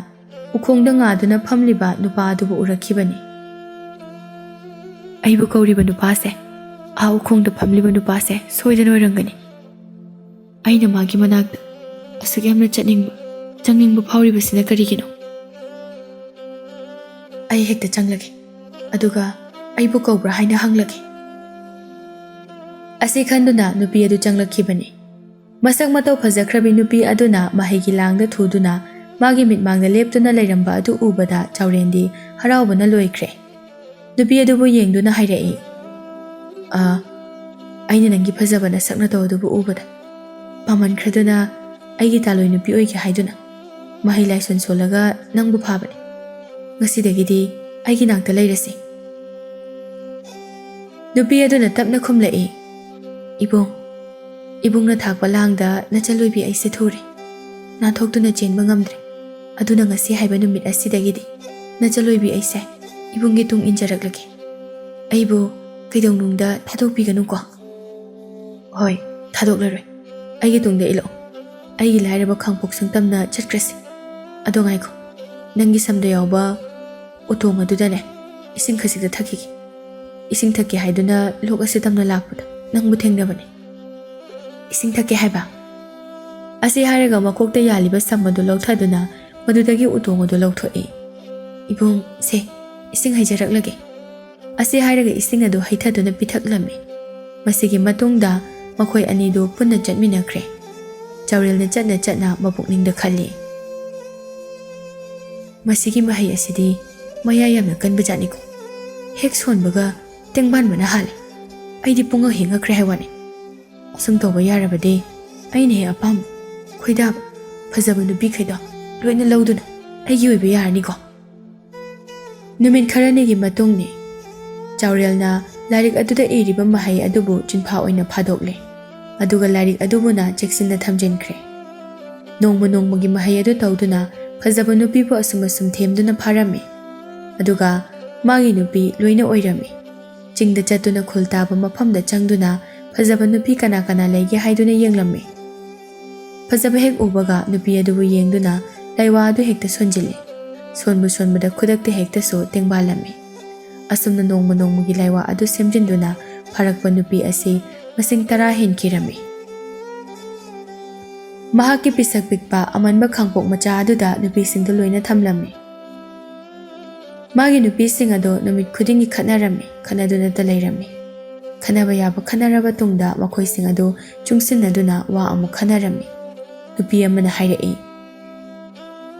ꯎꯈꯣꯡꯗ ꯉꯥꯗꯨꯅ ꯐꯝꯂꯤꯕ ꯅꯨꯄꯥ ꯑꯗꯨꯕꯨ ꯎꯔꯛꯈꯤꯕꯅꯤ꯫ "ꯑꯩꯕꯨ ꯀꯧꯔꯤꯕ ꯅꯨꯄꯥꯁꯦ, ꯑꯥ ꯎꯈꯣꯡꯗ ꯐꯝꯂꯤꯕ ꯅꯨꯄꯥꯁꯦ ꯁꯣꯏꯗꯅ ꯑꯣꯏꯔꯝꯒꯅꯤ"꯫ ꯑꯩꯅ ꯃꯥꯒꯤ ꯃꯅꯥꯛꯇ ꯑꯁꯨꯛ ꯌꯥꯝꯅ ꯆꯠꯅꯤꯡꯕ, ꯆꯪꯅꯤꯡꯕ ꯐꯥꯎꯔꯤꯕꯁꯤꯅ ꯀꯔꯤꯒꯤꯅꯣ? ꯑꯩ ꯍꯦꯛꯇ ꯆꯪꯂꯒꯦ, ꯑꯗꯨꯒ ꯑꯩꯕꯨ ꯀꯧꯕ꯭ꯔꯥ ꯍꯥꯏꯅ ꯍꯪꯂꯒꯦ꯫ ꯑꯁꯤ ꯈꯟꯗꯨꯅ ꯅꯨꯄꯤ ꯑꯗꯨ ꯆꯪꯂꯛꯈꯤꯕꯅꯤ꯫ ꯃꯁꯛ ꯃꯇꯧ ꯐꯖꯈ꯭ꯔꯕꯤ ꯅꯨꯄꯤ ꯑꯗꯨꯅ ꯃꯍꯩꯒꯤ ꯂꯥꯡꯗ ꯊꯨꯗꯨꯅ ꯃꯥꯒꯤ ꯃꯤꯠꯃꯥꯡꯗ ꯂꯦꯞꯇꯨꯅ ꯂꯩꯔꯝꯕ ꯑꯗꯨ ꯎꯕꯗ ꯆꯥꯎꯔꯦꯟꯗꯤ ꯍꯔꯥꯎꯕꯅ ꯂꯣꯏꯈ꯭ꯔꯦ꯫ ꯅꯨꯄꯤ ꯑꯗꯨꯕꯨ ꯌꯦꯡꯗꯨꯅ ꯍꯥꯏꯔꯛꯏ, "ꯑꯥ, ꯑꯩꯅ ꯅꯪꯒꯤ ꯐꯖꯕ ꯅꯁꯛ ꯅꯇꯧ ꯑꯗꯨꯕꯨ ꯎꯕꯗ ꯄꯥꯝꯃꯟꯈ꯭ꯔꯗꯨꯅ ꯑꯩꯒꯤ ꯇꯥꯂꯣꯏ ꯅꯨꯄꯤ ꯑꯣꯏꯒꯦ ꯍꯥꯏꯗꯨꯅ ꯃꯍꯩ ꯂꯥꯏꯁꯣꯟ ꯁꯣꯜꯂꯒ ꯅꯪꯕꯨ ꯐꯥꯕꯅꯤ꯫ ꯉꯁꯤꯗꯒꯤꯗꯤ ꯑꯩꯒꯤ ꯅꯥꯛꯇ ꯂꯩꯔꯁꯤ꯫" ꯅꯨꯄꯤ ꯑꯗꯨꯅ ꯇꯞꯅ ꯈꯨꯝꯂꯛꯏ, "ꯏꯕꯨꯡ, ꯏꯕꯨꯡꯅ ꯊꯥꯛꯄ ꯂꯥꯡꯗ ꯅꯆꯜꯂꯣꯏꯕꯤ ꯑꯩꯁꯦ ꯊꯨꯔꯦ꯫ ꯅꯥꯟꯊꯣꯛꯇꯨꯅ ꯆꯦꯟꯕ ꯉꯝꯗ꯭ꯔꯦ꯫ ꯑꯗꯨꯅ ꯉꯁꯤ ꯍꯥꯏꯕ ꯅꯨꯃꯤꯠ ꯑꯁꯤꯗꯒꯤꯗꯤ ꯅꯆꯜꯂꯣꯏꯕꯤ ꯑꯩꯁꯦ ꯏꯕꯨꯡꯒꯤ ꯇꯨꯡ ꯏꯟꯖꯔꯛꯂꯒꯦ꯫ ꯑꯩꯕꯨ ꯀꯩꯗꯧꯅꯨꯡꯗ ꯊꯥꯗꯣꯛꯄꯤꯒꯅꯨꯀꯣ꯫" "ꯍꯣꯏ, ꯊꯥꯗꯣꯛꯂꯔꯣꯏ꯫ ꯑꯩꯒꯤ ꯇꯨꯡꯗ ꯏꯜꯂꯛꯑꯣ꯫ ꯑꯩꯒꯤ ꯂꯥꯏꯔꯕ ꯈꯥꯡꯄꯣꯛ ꯁꯪꯇꯝꯅ ꯆꯠꯈ꯭ꯔꯁꯤ꯫ ꯑꯗꯣ ꯉꯥꯏꯈꯣ, ꯅꯪꯒꯤ ꯁꯝꯗ ꯌꯥꯎꯕ ꯎꯇꯣꯡ ꯑꯗꯨꯗꯅꯦ ꯏꯁꯤꯡ ꯈꯖꯤꯛꯇ ꯊꯛꯈꯤꯒꯦ꯫ ꯏꯁꯤꯡ ꯊꯛꯀꯦ ꯍꯥꯏꯗꯨꯅ ꯂꯣꯛ ꯑꯁꯤ ꯇꯝꯅ ꯂꯥꯛꯄꯗ ꯅꯪꯕꯨ ꯊꯦꯡꯅꯕꯅꯦ꯫ ꯏꯁꯤꯡ ꯊꯛꯀꯦ ꯍꯥꯏꯕ?" ꯑꯁꯤ ꯍꯥꯏꯔꯒ ꯃꯀꯣꯛꯇ ꯌꯥꯜꯂꯤꯕ ꯁꯝ ꯑꯗꯨ ꯂꯧꯊꯗꯨꯅ ꯃꯗꯨꯗꯒꯤ ꯎꯇꯣꯡ ꯑꯗꯨ ꯂꯧꯊꯣꯛꯏ꯫ "ꯏꯕꯨꯡ, ꯁꯦ, ꯏꯁꯤꯡ ꯍꯩꯖꯔꯛꯂꯒꯦ꯫" ꯑꯁꯤ ꯍꯥꯏꯔꯒ ꯏꯁꯤꯡ ꯑꯗꯨ ꯍꯩꯊꯗꯨꯅ ꯄꯤꯊꯛꯂꯝꯃꯤ꯫ ꯃꯁꯤꯒꯤ ꯃꯇꯨꯡꯗ ꯃꯈꯣꯏ ꯑꯅꯤꯗꯨ ꯄꯨꯟꯅ ꯆꯠꯃꯤꯟꯅꯈ꯭ꯔꯦ꯫ ꯆꯥꯎꯔꯦꯜꯅ ꯆꯠꯅ ꯆꯠꯅ ꯃꯄꯨꯛꯅꯤꯡꯗ ꯈꯜꯂꯤ, "ꯃꯁꯤꯒꯤ ꯃꯍꯩ ꯑꯁꯤꯗꯤ ꯃꯌꯥ ꯌꯥꯝꯅ ꯀꯟꯕꯖꯥꯠꯅꯤꯀꯣ꯫ ꯍꯦꯛ ꯁꯣꯟꯕꯒ ꯇꯦꯡꯕꯥꯟꯕꯅ ꯍꯥꯜꯂꯦ꯫ ꯑꯩꯗꯤ ꯄꯨꯡꯉꯛ ꯍꯦꯛ ꯉꯛꯈ꯭ꯔꯦ ꯍꯥꯏ ꯋꯥꯅꯤ꯫ ꯑꯁꯨꯝ ꯇꯧꯕ ꯌꯥꯔꯕꯗꯤ ꯑꯩꯅ ꯍꯦꯛ ꯑꯄꯥꯝꯕ, ꯈꯣꯏꯗꯥꯕ, ꯐꯖꯕ ꯅꯨꯄꯤꯈꯩꯗꯣ ꯂꯣꯏꯅ ꯂꯧꯗꯨꯅ ꯑꯩꯒꯤ ꯑꯣꯏꯕ ꯌꯥꯔꯅꯤꯀꯣ꯫" ꯅꯨꯃꯤꯠ ꯈꯔꯅꯤꯒꯤ ꯃꯇꯨꯡꯅꯤ꯫ ꯆꯥꯎꯔꯦꯜꯅ ꯂꯥꯏꯔꯤꯛ ꯑꯗꯨꯗ ꯏꯔꯤꯕ ꯃꯍꯩ ꯑꯗꯨꯕꯨ ꯆꯤꯟꯐꯥ ꯑꯣꯏꯅ ꯐꯥꯗꯣꯛꯂꯦ, ꯑꯗꯨꯒ ꯂꯥꯏꯔꯤꯛ ꯑꯗꯨꯕꯨꯅ ꯆꯦꯛꯁꯤꯟꯅ ꯊꯝꯖꯤꯟꯈ꯭ꯔꯦ꯫ ꯅꯣꯡꯃ ꯅꯣꯡꯃꯒꯤ ꯃꯍꯩ ꯑꯗꯨ ꯇꯧꯗꯨꯅ ꯐꯖꯕ ꯅꯨꯄꯤꯕꯨ ꯑꯁꯨꯝ ꯑꯁꯨꯝ ꯊꯦꯝꯗꯨꯅ ꯐꯥꯔꯝꯃꯤ꯫ ꯑꯗꯨꯒ ꯃꯥꯒꯤ ꯅꯨꯄꯤ ꯂꯣꯏꯅ ꯑꯣꯏꯔꯝꯃꯤ꯫ ꯆꯤꯡꯗ ꯆꯠꯇꯨꯅ ꯈꯨꯜ ꯇꯥꯕ ꯃꯐꯝꯗ ꯆꯪꯗꯨꯅ ꯐꯖꯕ ꯅꯨꯄꯤ ꯀꯅꯥ ꯀꯅꯥ ꯂꯩꯒꯦ ꯍꯥꯏꯗꯨꯅ ꯌꯦꯡꯂꯝꯃꯤ꯫ ꯐꯖꯕ ꯍꯦꯛ ꯎꯕꯒ ꯅꯨꯄꯤ ꯑꯗꯨꯕꯨ ꯌꯦꯡꯗꯨꯅ ꯂꯥꯏꯋꯥ ꯑꯗꯨ ꯍꯦꯛꯇ ꯁꯣꯟꯖꯤꯜꯂꯤ꯫ ꯁꯣꯟꯕꯨ ꯁꯣꯟꯕꯗ ꯈꯨꯗꯛꯇ ꯍꯦꯛꯇꯁꯨ ꯇꯦꯡꯕꯥꯜꯂꯝꯃꯤ꯫ ꯑꯁꯨꯝꯅ ꯅꯣꯡꯃ ꯅꯣꯡꯃꯒꯤ ꯂꯥꯏꯋꯥ ꯑꯗꯨ ꯁꯦꯝꯖꯤꯟꯗꯨꯅ ꯐꯥꯔꯛꯄ ꯅꯨꯄꯤ ꯑꯁꯤ ꯃꯁꯤꯡ ꯇꯔꯥ ꯍꯦꯟꯈꯤꯔꯝꯃꯤ꯫ ꯃꯍꯥꯛꯀꯤ ꯄꯤꯁꯛ ꯄꯤꯛꯄ ꯑꯃꯟꯕ ꯈꯥꯡꯄꯣꯛ ꯃꯆꯥ ꯑꯗꯨꯗ ꯅꯨꯄꯤꯁꯤꯡꯗꯨ ꯂꯣꯏꯅ ꯊꯝꯂꯝꯃꯤ꯫ ꯃꯥꯒꯤ ꯅꯨꯄꯤꯁꯤꯡ ꯑꯗꯨ ꯅꯨꯃꯤꯠ ꯈꯨꯗꯤꯡꯒꯤ ꯈꯠꯅꯔꯝꯃꯤ, ꯈꯠꯅꯗꯨꯅꯇ ꯂꯩꯔꯝꯃꯤ꯫ ꯈꯠꯅꯕ ꯌꯥꯕ ꯈꯠꯅꯔꯕ ꯇꯨꯡꯗ ꯃꯈꯣꯏꯁꯤꯡ ꯑꯗꯨ ꯆꯨꯡꯁꯤꯟꯅꯗꯨꯅ ꯋꯥ ꯑꯃꯨꯛ ꯈꯟꯅꯔꯝꯃꯤ꯫ ꯅꯨꯄꯤ ꯑꯃꯅ ꯍꯥꯏꯔꯛꯏ,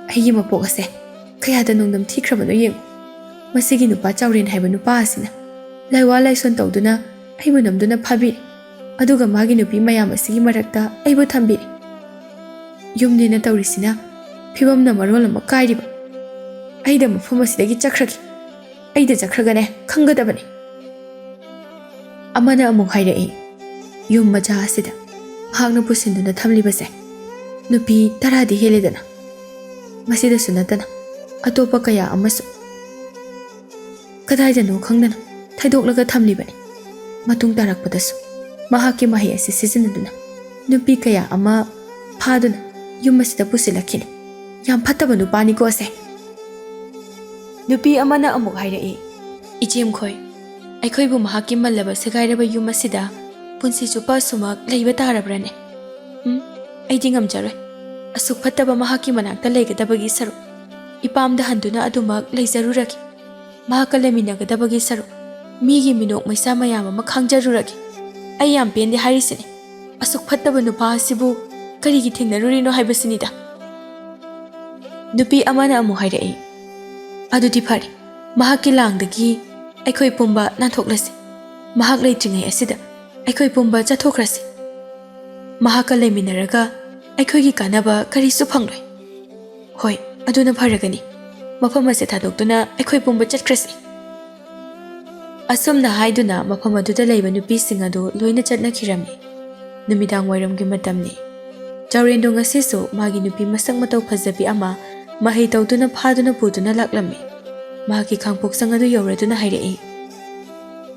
"ꯑꯩꯒꯤ ꯃꯄꯣꯛ ꯑꯁꯦ ꯀꯌꯥꯗ ꯅꯣꯡꯗꯝ ꯊꯤꯈ꯭ꯔꯕꯅꯣ ꯌꯦꯡꯉꯨ꯫ ꯃꯁꯤꯒꯤ ꯅꯨꯄꯥ ꯆꯥꯎꯔꯦꯟ ꯍꯥꯏꯕ ꯅꯨꯄꯥ ꯑꯁꯤꯅ ꯂꯥꯏꯋꯥ ꯂꯥꯏꯁꯣꯟ ꯇꯧꯗꯨꯅ ꯑꯩꯕꯨ ꯅꯝꯗꯨꯅ ꯐꯥꯕꯤꯔꯤ, ꯑꯗꯨꯒ ꯃꯥꯒꯤ ꯅꯨꯄꯤ ꯃꯌꯥꯝ ꯑꯁꯤꯒꯤ ꯃꯔꯛꯇ ꯑꯩꯕꯨ ꯊꯝꯕꯤꯔꯤ꯫ ꯌꯨꯝꯅꯦꯅ ꯇꯧꯔꯤꯁꯤꯅ ꯐꯤꯕꯝꯅ ꯃꯔꯣꯜ ꯑꯃ ꯀꯥꯏꯔꯤꯕ꯫ ꯑꯩꯗ ꯃꯐꯝ ꯑꯁꯤꯗꯒꯤ ꯆꯠꯈ꯭ꯔꯒꯦ꯫ ꯑꯩꯗ ꯆꯠꯈ꯭ꯔꯒꯅꯦ ꯈꯪꯒꯗꯕꯅꯤ꯫" ꯑꯃꯅ ꯑꯃꯨꯛ ꯍꯥꯏꯔꯛꯏ, "ꯌꯨꯝ ꯃꯆꯥ ꯑꯁꯤꯗ ꯃꯍꯥꯛꯅ ꯄꯨꯁꯤꯟꯗꯨꯅ ꯊꯝꯂꯤꯕꯁꯦ ꯅꯨꯄꯤ ꯇꯔꯥꯗꯤ ꯍꯦꯜꯂꯦꯗꯅ꯫ ꯃꯁꯤꯗꯁꯨ ꯅꯠꯇꯅ ꯑꯇꯣꯞꯄ ꯀꯌꯥ ꯑꯃꯁꯨ ꯀꯗꯥꯏꯗꯅꯣ ꯈꯪꯗꯅ ꯊꯩꯗꯣꯛꯂꯒ ꯊꯝꯂꯤꯕꯅꯤ꯫ ꯃꯇꯨꯡ ꯇꯥꯔꯛꯄꯗꯁꯨ ꯃꯍꯥꯛꯀꯤ ꯃꯍꯩ ꯑꯁꯤ ꯁꯤꯖꯤꯟꯅꯗꯨꯅ ꯅꯨꯄꯤ ꯀꯌꯥ ꯑꯃ ꯐꯥꯗꯨꯅ ꯌꯨꯝ ꯑꯁꯤꯗ ꯄꯨꯁꯤꯜꯂꯛꯈꯤꯅꯤ꯫ ꯌꯥꯝ ꯐꯠꯇꯕ ꯅꯨꯄꯥꯅꯤꯀꯣ ꯑꯁꯦ꯫" ꯅꯨꯄꯤ ꯑꯃꯅ ꯑꯃꯨꯛ ꯍꯥꯏꯔꯛꯏ, "ꯏꯆꯦꯝꯈꯣꯏ, ꯑꯩꯈꯣꯏꯕꯨ ꯃꯍꯥꯛꯀꯤ ꯃꯜꯂꯕ ꯁꯦꯒꯥꯏꯔꯕ ꯌꯨꯝ ꯑꯁꯤꯗ ꯄꯨꯟꯁꯤ ꯆꯨꯞꯄ ꯑꯁꯨꯃꯛ ꯂꯩꯕ ꯇꯥꯔꯕ꯭ꯔꯅꯦ? ꯎꯝ, ꯑꯩꯗꯤ ꯉꯝꯖꯔꯣꯏ꯫ ꯑꯁꯨꯛ ꯐꯠꯇꯕ ꯃꯍꯥꯛꯀꯤ ꯃꯅꯥꯛꯇ ꯂꯩꯒꯗꯕꯒꯤ ꯁꯔꯨꯛ, ꯏꯄꯥꯝꯗ ꯍꯟꯗꯨꯅ ꯑꯗꯨꯃꯛ ꯂꯩꯖꯔꯨꯔꯒꯦ꯫ ꯃꯍꯥꯛꯀ ꯂꯩꯃꯤꯟꯅꯒꯗꯕꯒꯤ ꯁꯔꯨꯛ, ꯃꯤꯒꯤ ꯃꯤꯅꯣꯛ ꯃꯩꯁꯥ ꯃꯌꯥꯝ ꯑꯃ ꯈꯥꯡꯖꯔꯨꯔꯒꯦ꯫ ꯑꯩ ꯌꯥꯝ ꯄꯦꯟꯗꯦ ꯍꯥꯏꯔꯤꯁꯤꯅꯤ꯫ ꯑꯁꯨꯛ ꯐꯠꯇꯕ ꯅꯨꯄꯥ ꯑꯁꯤꯕꯨ ꯀꯔꯤꯒꯤ ꯊꯦꯡꯅꯔꯨꯔꯤꯅꯣ ꯍꯥꯏꯕꯁꯤꯅꯤꯗ꯫" ꯅꯨꯄꯤ ꯑꯃꯅ ꯑꯃꯨꯛ ꯍꯥꯏꯔꯛꯏ, "ꯑꯗꯨꯗꯤ ꯐꯔꯦ, ꯃꯍꯥꯛꯀꯤ ꯂꯥꯡꯗꯒꯤ ꯑꯩꯈꯣꯏ ꯄꯨꯝꯕ ꯅꯥꯟꯊꯣꯛꯂꯁꯤ꯫ ꯃꯍꯥꯛ ꯂꯩꯇ꯭ꯔꯤꯉꯩ ꯑꯁꯤꯗ ꯑꯩꯈꯣꯏ ꯄꯨꯝꯕ ꯆꯠꯊꯣꯛꯈ꯭ꯔꯁꯤ꯫ ꯃꯍꯥꯛꯀ ꯂꯩꯃꯤꯟꯅꯔꯒ ꯑꯩꯈꯣꯏꯒꯤ ꯀꯥꯟꯅꯕ ꯀꯔꯤꯁꯨ ꯐꯪꯂꯣꯏ꯫ ꯍꯣꯏ, ꯑꯗꯨꯅ ꯐꯔꯒꯅꯤ꯫ ꯃꯐꯝ ꯑꯁꯤ ꯊꯥꯗꯣꯛꯇꯨꯅ ꯑꯩꯈꯣꯏ ꯄꯨꯝꯕ ꯆꯠꯈ꯭ꯔꯁꯤ꯫" ꯑꯁꯨꯝꯅ ꯍꯥꯏꯗꯨꯅ ꯃꯐꯝ ꯑꯗꯨꯗ ꯂꯩꯕ ꯅꯨꯄꯤꯁꯤꯡ ꯑꯗꯨ ꯂꯣꯏꯅ ꯆꯠꯅꯈꯤꯔꯝꯃꯤ꯫ ꯅꯨꯃꯤꯗꯥꯡ ꯋꯥꯏꯔꯝꯒꯤ ꯃꯇꯝꯅꯤ꯫ ꯆꯥꯎꯔꯦꯟꯗꯣ ꯉꯁꯤꯁꯨ ꯃꯥꯒꯤ ꯅꯨꯄꯤ ꯃꯁꯛ ꯃꯇꯧ ꯐꯖꯕꯤ ꯑꯃ ꯃꯍꯩ ꯇꯧꯗꯨꯅ ꯐꯥꯗꯨꯅ ꯄꯨꯗꯨꯅ ꯂꯥꯛꯂꯝꯃꯤ꯫ ꯃꯍꯥꯛꯀꯤ ꯈꯥꯡꯄꯣꯛꯁꯪ ꯑꯗꯨ ꯌꯧꯔꯗꯨꯅ ꯍꯥꯏꯔꯛꯏ,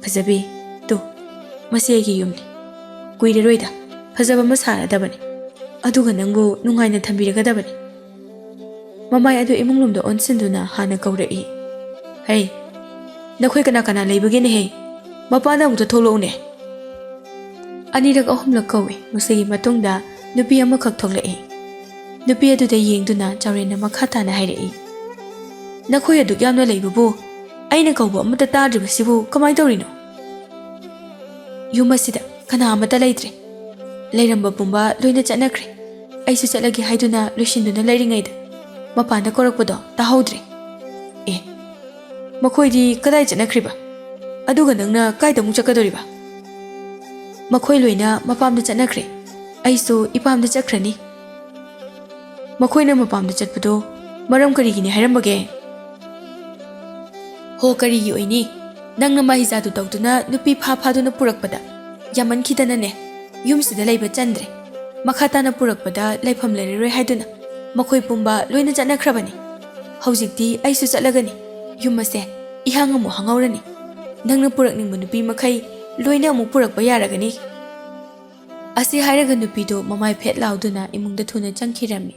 "ꯐꯖꯕꯤ, ꯇꯨ, ꯃꯁꯤ ꯑꯩꯒꯤ ꯌꯨꯝꯅꯤ꯫ ꯀꯨꯏꯔꯔꯣꯏꯗ ꯐꯖꯕ ꯑꯃ ꯁꯥꯔꯗꯕꯅꯤ꯫ ꯑꯗꯨꯒ ꯅꯪꯕꯨ ꯅꯨꯡꯉꯥꯏꯅ ꯊꯝꯕꯤꯔꯒꯗꯕꯅꯤ꯫" ꯃꯃꯥꯏ ꯑꯗꯨ ꯏꯃꯨꯡ ꯂꯣꯝꯗ ꯑꯣꯟꯁꯤꯟꯗꯨꯅ ꯍꯥꯟꯅ ꯀꯧꯔꯛꯏ, "ꯍꯩ, ꯅꯈꯣꯏ ꯀꯅꯥ ꯀꯅꯥ ꯂꯩꯕꯒꯦꯅꯦꯍꯦ? ꯃꯄꯥꯟꯗ ꯑꯃꯨꯛꯇ ꯊꯣꯛꯂꯛꯎꯅꯦ꯫" ꯑꯅꯤꯔꯛ ꯑꯍꯨꯝꯂꯛ ꯀꯧꯏ꯫ ꯃꯁꯤꯒꯤ ꯃꯇꯨꯡꯗ ꯅꯨꯄꯤ ꯑꯃꯈꯛ ꯊꯣꯛꯂꯛꯏ꯫ ꯅꯨꯄꯤ ꯑꯗꯨꯗ ꯌꯦꯡꯗꯨꯅ ꯆꯥꯎꯔꯦꯟꯅ ꯃꯈꯥ ꯇꯥꯅ ꯍꯥꯏꯔꯛꯏ, "ꯅꯈꯣꯏ ꯑꯗꯨꯛ ꯌꯥꯝꯅ ꯂꯩꯕꯕꯨ ꯑꯩꯅ ꯀꯧꯕ ꯑꯃꯠꯇ ꯇꯥꯗ꯭ꯔꯤꯕꯁꯤꯕꯨ ꯀꯃꯥꯏ ꯇꯧꯔꯤꯅꯣ?" "ꯌꯨꯝ ꯑꯁꯤꯗ ꯀꯅꯥ ꯑꯃꯠꯇ ꯂꯩꯇ꯭ꯔꯦ꯫ ꯂꯩꯔꯝꯕ ꯄꯨꯝꯕ ꯂꯣꯏꯅ ꯆꯠꯅꯈ꯭ꯔꯦ꯫ ꯑꯩꯁꯨ ꯆꯠꯂꯒꯦ ꯍꯥꯏꯗꯨꯅ ꯂꯣꯏꯁꯤꯟꯗꯨꯅ ꯂꯩꯔꯤꯉꯩꯗ ꯃꯄꯥꯟꯗ ꯀꯧꯔꯛꯄꯗꯣ ꯇꯥꯍꯧꯗ꯭ꯔꯦ꯫" "ꯑꯦ, ꯃꯈꯣꯏꯗꯤ ꯀꯗꯥꯏ ꯆꯠꯅꯈ꯭ꯔꯤꯕ? ꯑꯗꯨꯒ ꯅꯪꯅ ꯀꯥꯏꯗ ꯑꯃꯨꯛ ꯆꯠꯀꯗꯧꯔꯤꯕ?" "ꯃꯈꯣꯏ ꯂꯣꯏꯅ ꯃꯄꯥꯝꯗ ꯆꯠꯅꯈ꯭ꯔꯦ꯫ ꯑꯩꯁꯨ ꯏꯄꯥꯝꯗ ꯆꯠꯈ꯭ꯔꯅꯤ꯫" "ꯃꯈꯣꯏꯅ ꯃꯄꯥꯝꯗ ꯆꯠꯄꯗꯣ ꯃꯔꯝ ꯀꯔꯤꯒꯤꯅꯤ ꯍꯥꯏꯔꯝꯕꯒꯦ?" "ꯍꯣ, ꯀꯔꯤꯒꯤ ꯑꯣꯏꯅꯤ? ꯅꯪꯅ ꯃꯍꯩꯖꯥꯗꯨ ꯇꯧꯗꯨꯅ ꯅꯨꯄꯤ ꯐꯥ ꯐꯥꯗꯨꯅ ꯄꯨꯔꯛꯄꯗ ꯌꯥꯝꯃꯟꯈꯤꯗꯅꯅꯦ, ꯌꯨꯝꯁꯤꯗ ꯂꯩꯕ ꯆꯟꯗ꯭ꯔꯦ꯫ ꯃꯈꯥ ꯇꯥꯅ ꯄꯨꯔꯛꯄꯗ ꯂꯩꯐꯝ ꯂꯩꯔꯔꯣꯏ ꯍꯥꯏꯗꯨꯅ ꯃꯈꯣꯏ ꯄꯨꯝꯕ ꯂꯣꯏꯅ ꯆꯠꯅꯈ꯭ꯔꯕꯅꯤ꯫ ꯍꯧꯖꯤꯛꯇꯤ ꯑꯩꯁꯨ ꯆꯠꯂꯒꯅꯤ꯫ ꯌꯨꯝ ꯑꯁꯦ ꯏꯍꯥꯡ ꯑꯃꯨꯛ ꯍꯥꯡꯍꯧꯔꯅꯤ꯫ ꯅꯪꯅ ꯄꯨꯔꯛꯅꯤꯡꯕ ꯅꯨꯄꯤ ꯃꯈꯩ ꯂꯣꯏꯅ ꯑꯃꯨꯛ ꯄꯨꯔꯛꯄ ꯌꯥꯔꯒꯅꯤ꯫" ꯑꯁꯤ ꯍꯥꯏꯔꯒ ꯅꯨꯄꯤꯗꯨ ꯃꯃꯥꯏ ꯐꯦꯠ ꯂꯥꯎꯗꯨꯅ ꯏꯃꯨꯡꯗ ꯊꯨꯅ ꯆꯪꯈꯤꯔꯝꯃꯤ꯫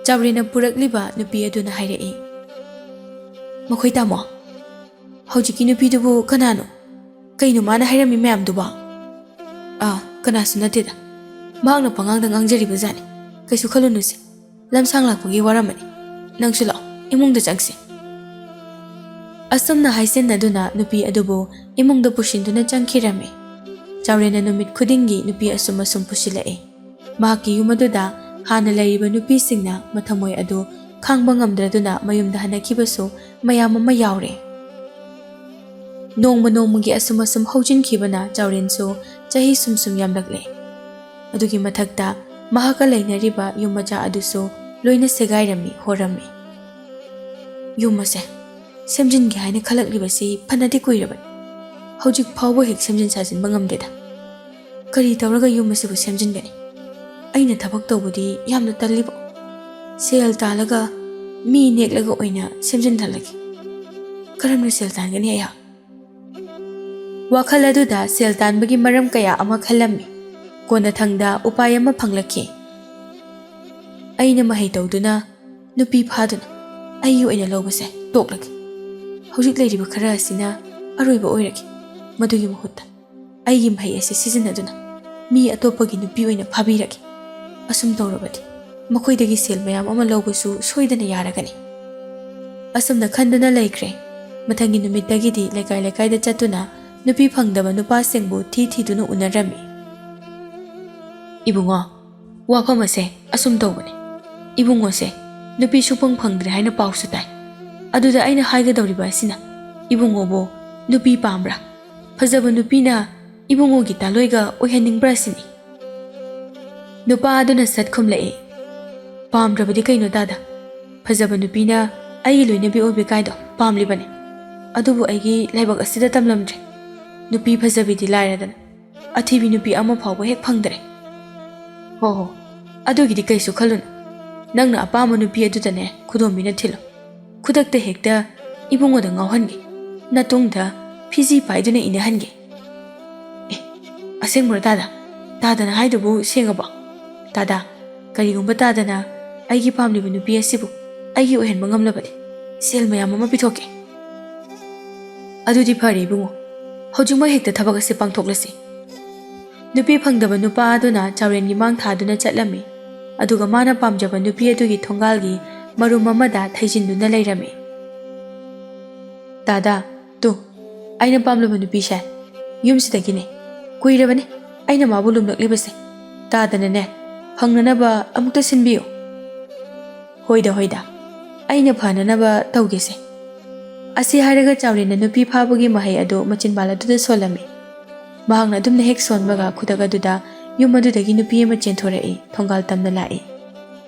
ꯆꯥꯎꯔꯦꯟꯅ ꯄꯨꯔꯛꯂꯤꯕ ꯅꯨꯄꯤ ꯑꯗꯨꯅ ꯍꯥꯏꯔꯛꯏ, "ꯃꯈꯣꯏ ꯇꯥꯃꯣ, ꯍꯧꯖꯤꯛꯀꯤ ꯅꯨꯄꯤꯗꯨꯕꯨ ꯀꯅꯥꯅꯣ? ꯀꯩꯅꯣ ꯃꯥꯅ ꯍꯥꯏꯔꯝꯃꯤ ꯃꯌꯥꯝꯗꯨꯕꯣ?" "ꯑꯥ, ꯀꯅꯥꯁꯨ ꯅꯠꯇꯦꯗ꯫ ꯃꯍꯥꯛꯅ ꯄꯉꯥꯡꯗ ꯉꯥꯡꯖꯔꯤꯕ ꯖꯥꯠꯅꯤ꯫ ꯀꯩꯁꯨ ꯈꯜꯂꯨꯅꯨꯁꯦ꯫ ꯂꯝꯁꯥꯡ ꯂꯥꯛꯄꯒꯤ ꯋꯥꯔꯝꯃꯅꯤ꯫ ꯅꯪꯁꯨ ꯂꯥꯛꯑꯣ, ꯏꯃꯨꯡꯗ ꯆꯪꯁꯤ꯫" ꯑꯁꯨꯝꯅ ꯍꯥꯏꯁꯤꯟꯅꯗꯨꯅ ꯅꯨꯄꯤ ꯑꯗꯨꯕꯨ ꯏꯃꯨꯡꯗ ꯄꯨꯁꯤꯟꯗꯨꯅ ꯆꯪꯈꯤꯔꯝꯃꯤ꯫ ꯆꯥꯎꯔꯦꯟꯅ ꯅꯨꯃꯤꯠ ꯈꯨꯗꯤꯡꯒꯤ ꯅꯨꯄꯤ ꯑꯁꯨꯝ ꯑꯁꯨꯝ ꯄꯨꯁꯤꯜꯂꯛꯏ꯫ ꯃꯍꯥꯛꯀꯤ ꯌꯨꯝ ꯑꯗꯨꯗ ꯍꯥꯟꯅ ꯂꯩꯔꯤꯕ ꯅꯨꯄꯤꯁꯤꯡꯅ ꯃꯊꯃꯣꯏ ꯑꯗꯨ ꯈꯥꯡꯕ ꯉꯝꯗ꯭ꯔꯗꯨꯅ ꯃꯌꯨꯝꯗ ꯍꯟꯅꯈꯤꯕꯁꯨ ꯃꯌꯥꯝ ꯑꯃ ꯌꯥꯎꯔꯦ꯫ ꯅꯣꯡꯃ ꯅꯣꯡꯃꯒꯤ ꯑꯁꯨꯝ ꯑꯁꯨꯝ ꯍꯧꯖꯤꯟꯈꯤꯕꯅ ꯆꯥꯎꯔꯦꯟꯁꯨ ꯆꯍꯤ ꯁꯨꯝ ꯁꯨꯝ ꯌꯥꯝꯂꯛꯂꯦ꯫ ꯑꯗꯨꯒꯤ ꯃꯊꯛꯇ ꯃꯍꯥꯛꯀ ꯂꯩꯅꯔꯤꯕ ꯌꯨꯝ ꯃꯆꯥ ꯑꯗꯨꯁꯨ ꯂꯣꯏꯅ ꯁꯦꯒꯥꯏꯔꯝꯃꯤ, ꯍꯣꯔꯝꯃꯤ꯫ ꯌꯨꯝ ꯑꯁꯦ ꯁꯦꯝꯖꯤꯟꯒꯦ ꯍꯥꯏꯅ ꯈꯜꯂꯛꯂꯤꯕꯁꯤ ꯐꯅꯗꯤ ꯀꯨꯏꯔꯕꯅꯤ꯫ ꯍꯧꯖꯤꯛ ꯐꯥꯎꯕ ꯍꯦꯛ ꯁꯦꯝꯖꯤꯟ ꯁꯥꯖꯤꯟꯕ ꯉꯝꯗꯦꯗ꯫ ꯀꯔꯤ ꯇꯧꯔꯒ ꯌꯨꯝ ꯑꯁꯤꯕꯨ ꯁꯦꯝꯖꯤꯟꯒꯅꯤ? ꯑꯩꯅ ꯊꯕꯛ ꯇꯧꯕꯗꯤ ꯌꯥꯝꯅ ꯇꯜꯂꯤꯕꯣ꯫ ꯁꯦꯜ ꯇꯥꯜꯂꯒ ꯃꯤ ꯅꯦꯛꯂꯒ ꯑꯣꯏꯅ ꯁꯦꯝꯖꯤꯟꯍꯜꯂꯒꯦ꯫ ꯀꯔꯝꯅ ꯁꯦꯜ ꯇꯥꯟꯒꯅꯤ ꯑꯩꯍꯥꯛ? ꯋꯥꯈꯜ ꯑꯗꯨꯗ ꯁꯦꯜ ꯇꯥꯟꯕꯒꯤ ꯃꯔꯝ ꯀꯌꯥ ꯑꯃ ꯈꯜꯂꯝꯃꯤ꯫ ꯀꯣꯟꯅꯊꯪꯗ ꯎꯄꯥꯏ ꯑꯃ ꯐꯪꯂꯛꯈꯤ꯫ ꯑꯩꯅ ꯃꯍꯩ ꯇꯧꯗꯨꯅ, ꯅꯨꯄꯤ ꯐꯥꯗꯨꯅ, ꯑꯩꯒꯤ ꯑꯣꯏꯅ ꯂꯧꯕꯁꯦ ꯇꯣꯛꯂꯒꯦ꯫ ꯍꯧꯖꯤꯛ ꯂꯩꯔꯤꯕ ꯈꯔ ꯑꯁꯤꯅ ꯑꯔꯣꯏꯕ ꯑꯣꯏꯔꯒꯦ꯫ ꯃꯗꯨꯒꯤ ꯃꯍꯨꯠꯇ ꯑꯩꯒꯤ ꯃꯍꯩ ꯑꯁꯤ ꯁꯤꯖꯤꯟꯅꯗꯨꯅ ꯃꯤ ꯑꯇꯣꯞꯄꯒꯤ ꯅꯨꯄꯤ ꯑꯣꯏꯅ ꯐꯥꯕꯤꯔꯒꯦ꯫ ꯑꯁꯨꯝ ꯇꯧꯔꯕꯗꯤ ꯃꯈꯣꯏꯗꯒꯤ ꯁꯦꯜ ꯃꯌꯥꯝ ꯑꯃ ꯂꯧꯕꯁꯨ ꯁꯣꯏꯗꯅ ꯌꯥꯔꯒꯅꯤ꯫ ꯑꯁꯨꯝꯅ ꯈꯟꯗꯨꯅ ꯂꯩꯈ꯭ꯔꯦ꯫ ꯃꯊꯪꯒꯤ ꯅꯨꯃꯤꯠꯇꯒꯤꯗꯤ ꯂꯩꯀꯥꯏ ꯂꯩꯀꯥꯏꯗ ꯆꯠꯇꯨꯅ ꯅꯨꯄꯤ ꯐꯪꯗꯕ ꯅꯨꯄꯥꯁꯤꯡꯕꯨ ꯊꯤ ꯊꯤꯗꯨꯅ ꯎꯅꯔꯝꯃꯤ꯫ "ꯏꯕꯨꯡꯉꯣ, ꯋꯥꯐꯝ ꯑꯁꯦ ꯑꯁꯨꯝ ꯇꯧꯕꯅꯤ꯫ ꯏꯕꯨꯡꯉꯣꯁꯦ ꯅꯨꯄꯤ ꯁꯨꯐꯪ ꯐꯪꯗ꯭ꯔꯦ ꯍꯥꯏꯅ ꯄꯥꯎꯁꯨ ꯇꯥꯏ꯫ ꯑꯗꯨꯗ ꯑꯩꯅ ꯍꯥꯏꯒꯗꯧꯔꯤꯕ ꯑꯁꯤꯅ, ꯏꯕꯨꯡꯉꯣꯕꯨ ꯅꯨꯄꯤ ꯄꯥꯝꯕ꯭ꯔꯥ? ꯐꯖꯕ ꯅꯨꯄꯤꯅ ꯏꯕꯨꯡꯉꯣꯒꯤ ꯇꯥꯂꯣꯏꯒ ꯑꯣꯏꯍꯟꯅꯤꯡꯕ꯭ꯔꯥ ꯁꯤꯅꯤ?" ꯅꯨꯄꯥ ꯑꯗꯨꯅ ꯁꯠ ꯈꯨꯝꯂꯛꯏ, "ꯄꯥꯝꯗ꯭ꯔꯕꯗꯤ ꯀꯩꯅꯣ ꯇꯥꯗ? ꯐꯖꯕ ꯅꯨꯄꯤꯅ ꯑꯩꯒꯤ ꯂꯣꯏꯅꯕꯤ ꯑꯣꯏꯕ ꯀꯥꯏꯗꯣ ꯄꯥꯝꯂꯤꯕꯅꯤ꯫ ꯑꯗꯨꯕꯨ ꯑꯩꯒꯤ ꯂꯥꯏꯕꯛ ꯑꯁꯤꯗ ꯇꯝꯂꯝꯗ꯭ꯔꯦ꯫ ꯅꯨꯄꯤ ꯐꯖꯕꯤꯗꯤ ꯂꯥꯏꯔꯗꯅ, ꯑꯊꯤꯕꯤ ꯅꯨꯄꯤ ꯑꯃ ꯐꯥꯎꯕ ꯍꯦꯛ ꯐꯪꯗ꯭ꯔꯦ꯫ ꯍꯣ ꯍꯣ, ꯑꯗꯨꯒꯤꯗꯤ ꯀꯩꯁꯨ ꯈꯜꯂꯨꯅꯨ꯫ ꯅꯪꯅ ꯑꯄꯥꯝꯕ ꯅꯨꯄꯤ ꯑꯗꯨꯗꯅꯦ ꯈꯨꯗꯣꯝꯕꯤꯅ ꯊꯤꯜꯂꯨ꯫ ꯈꯨꯗꯛꯇ ꯍꯦꯛꯇ ꯏꯕꯨꯡꯉꯣꯗ ꯉꯥꯎꯍꯟꯒꯦ꯫ ꯅꯇꯨꯡꯗ ꯐꯤꯖꯤ ꯄꯥꯏꯗꯨꯅ ꯏꯅꯍꯟꯒꯦ꯫" "ꯑꯦ, ꯑꯁꯦꯡꯕ꯭ꯔꯣ ꯇꯥꯗ? ꯇꯥꯗꯅ ꯍꯥꯏꯗꯨꯕꯨ ꯁꯦꯡꯉꯕꯣ? ꯇꯥꯗ, ꯀꯔꯤꯒꯨꯝꯕ ꯇꯥꯗꯅ ꯑꯩꯒꯤ ꯄꯥꯝꯂꯤꯕ ꯅꯨꯄꯤ ꯑꯁꯤꯕꯨ ꯑꯩꯒꯤ ꯑꯣꯏꯍꯟꯕ ꯉꯝꯂꯕꯗꯤ ꯁꯦꯜ ꯃꯌꯥꯝ ꯑꯃ ꯄꯤꯊꯣꯛꯀꯦ꯫" "ꯑꯗꯨꯗꯤ ꯐꯔꯦ ꯏꯕꯨꯡꯉꯣ, ꯍꯧꯖꯤꯛꯃꯛ ꯍꯦꯛꯇ ꯊꯕꯛ ꯑꯁꯤ ꯄꯥꯡꯊꯣꯛꯂꯁꯤ꯫" ꯅꯨꯄꯤ ꯐꯪꯗꯕ ꯅꯨꯄꯥ ꯑꯗꯨꯅ ꯆꯥꯎꯔꯦꯟꯒꯤ ꯃꯥꯡ ꯊꯥꯗꯨꯅ ꯆꯠꯂꯝꯃꯤ꯫ ꯑꯗꯨꯒ ꯃꯥꯅ ꯄꯥꯝꯖꯕ ꯅꯨꯄꯤ ꯑꯗꯨꯒꯤ ꯊꯣꯡꯒꯥꯜꯒꯤ ꯃꯔꯨꯝ ꯑꯃꯗ ꯊꯩꯖꯤꯟꯗꯨꯅ ꯂꯩꯔꯝꯃꯤ꯫ "ꯇꯥꯗ, ꯇꯨ, ꯑꯩꯅ ꯄꯥꯝꯂꯕ ꯅꯨꯄꯤꯁꯦ ꯌꯨꯝꯁꯤꯗꯒꯤꯅꯦ꯫ ꯀꯨꯏꯔꯕꯅꯦ ꯑꯩꯅ ꯃꯥꯕꯨ ꯂꯨꯝꯂꯛꯂꯤꯕꯁꯦ꯫ ꯇꯥꯗꯅꯅꯦ, ꯐꯪꯅꯅꯕ ꯑꯃꯨꯛꯇ ꯁꯤꯟꯕꯤꯌꯨ꯫" "ꯍꯣꯏꯗ, ꯍꯣꯏꯗ, ꯑꯩꯅ ꯐꯅꯅꯕ ꯇꯧꯒꯦꯁꯦ꯫" ꯑꯁꯤ ꯍꯥꯏꯔꯒ ꯆꯥꯎꯔꯦꯟꯅ ꯅꯨꯄꯤ ꯐꯥꯕꯒꯤ ꯃꯍꯩ ꯑꯗꯨ ꯃꯆꯤꯟꯕꯥꯜ ꯑꯗꯨꯗ ꯁꯣꯜꯂꯝꯃꯤ꯫ ꯃꯍꯥꯛꯅ ꯑꯗꯨꯝꯅ ꯍꯦꯛ ꯁꯣꯟꯕꯒ ꯈꯨꯗꯛ ꯑꯗꯨꯗ ꯌꯨꯝ ꯑꯗꯨꯗꯒꯤ ꯅꯨꯄꯤ ꯑꯃ ꯆꯦꯟꯊꯣꯔꯛꯏ, ꯊꯣꯡꯒꯥꯜ ꯇꯝꯅ ꯂꯥꯛꯏ꯫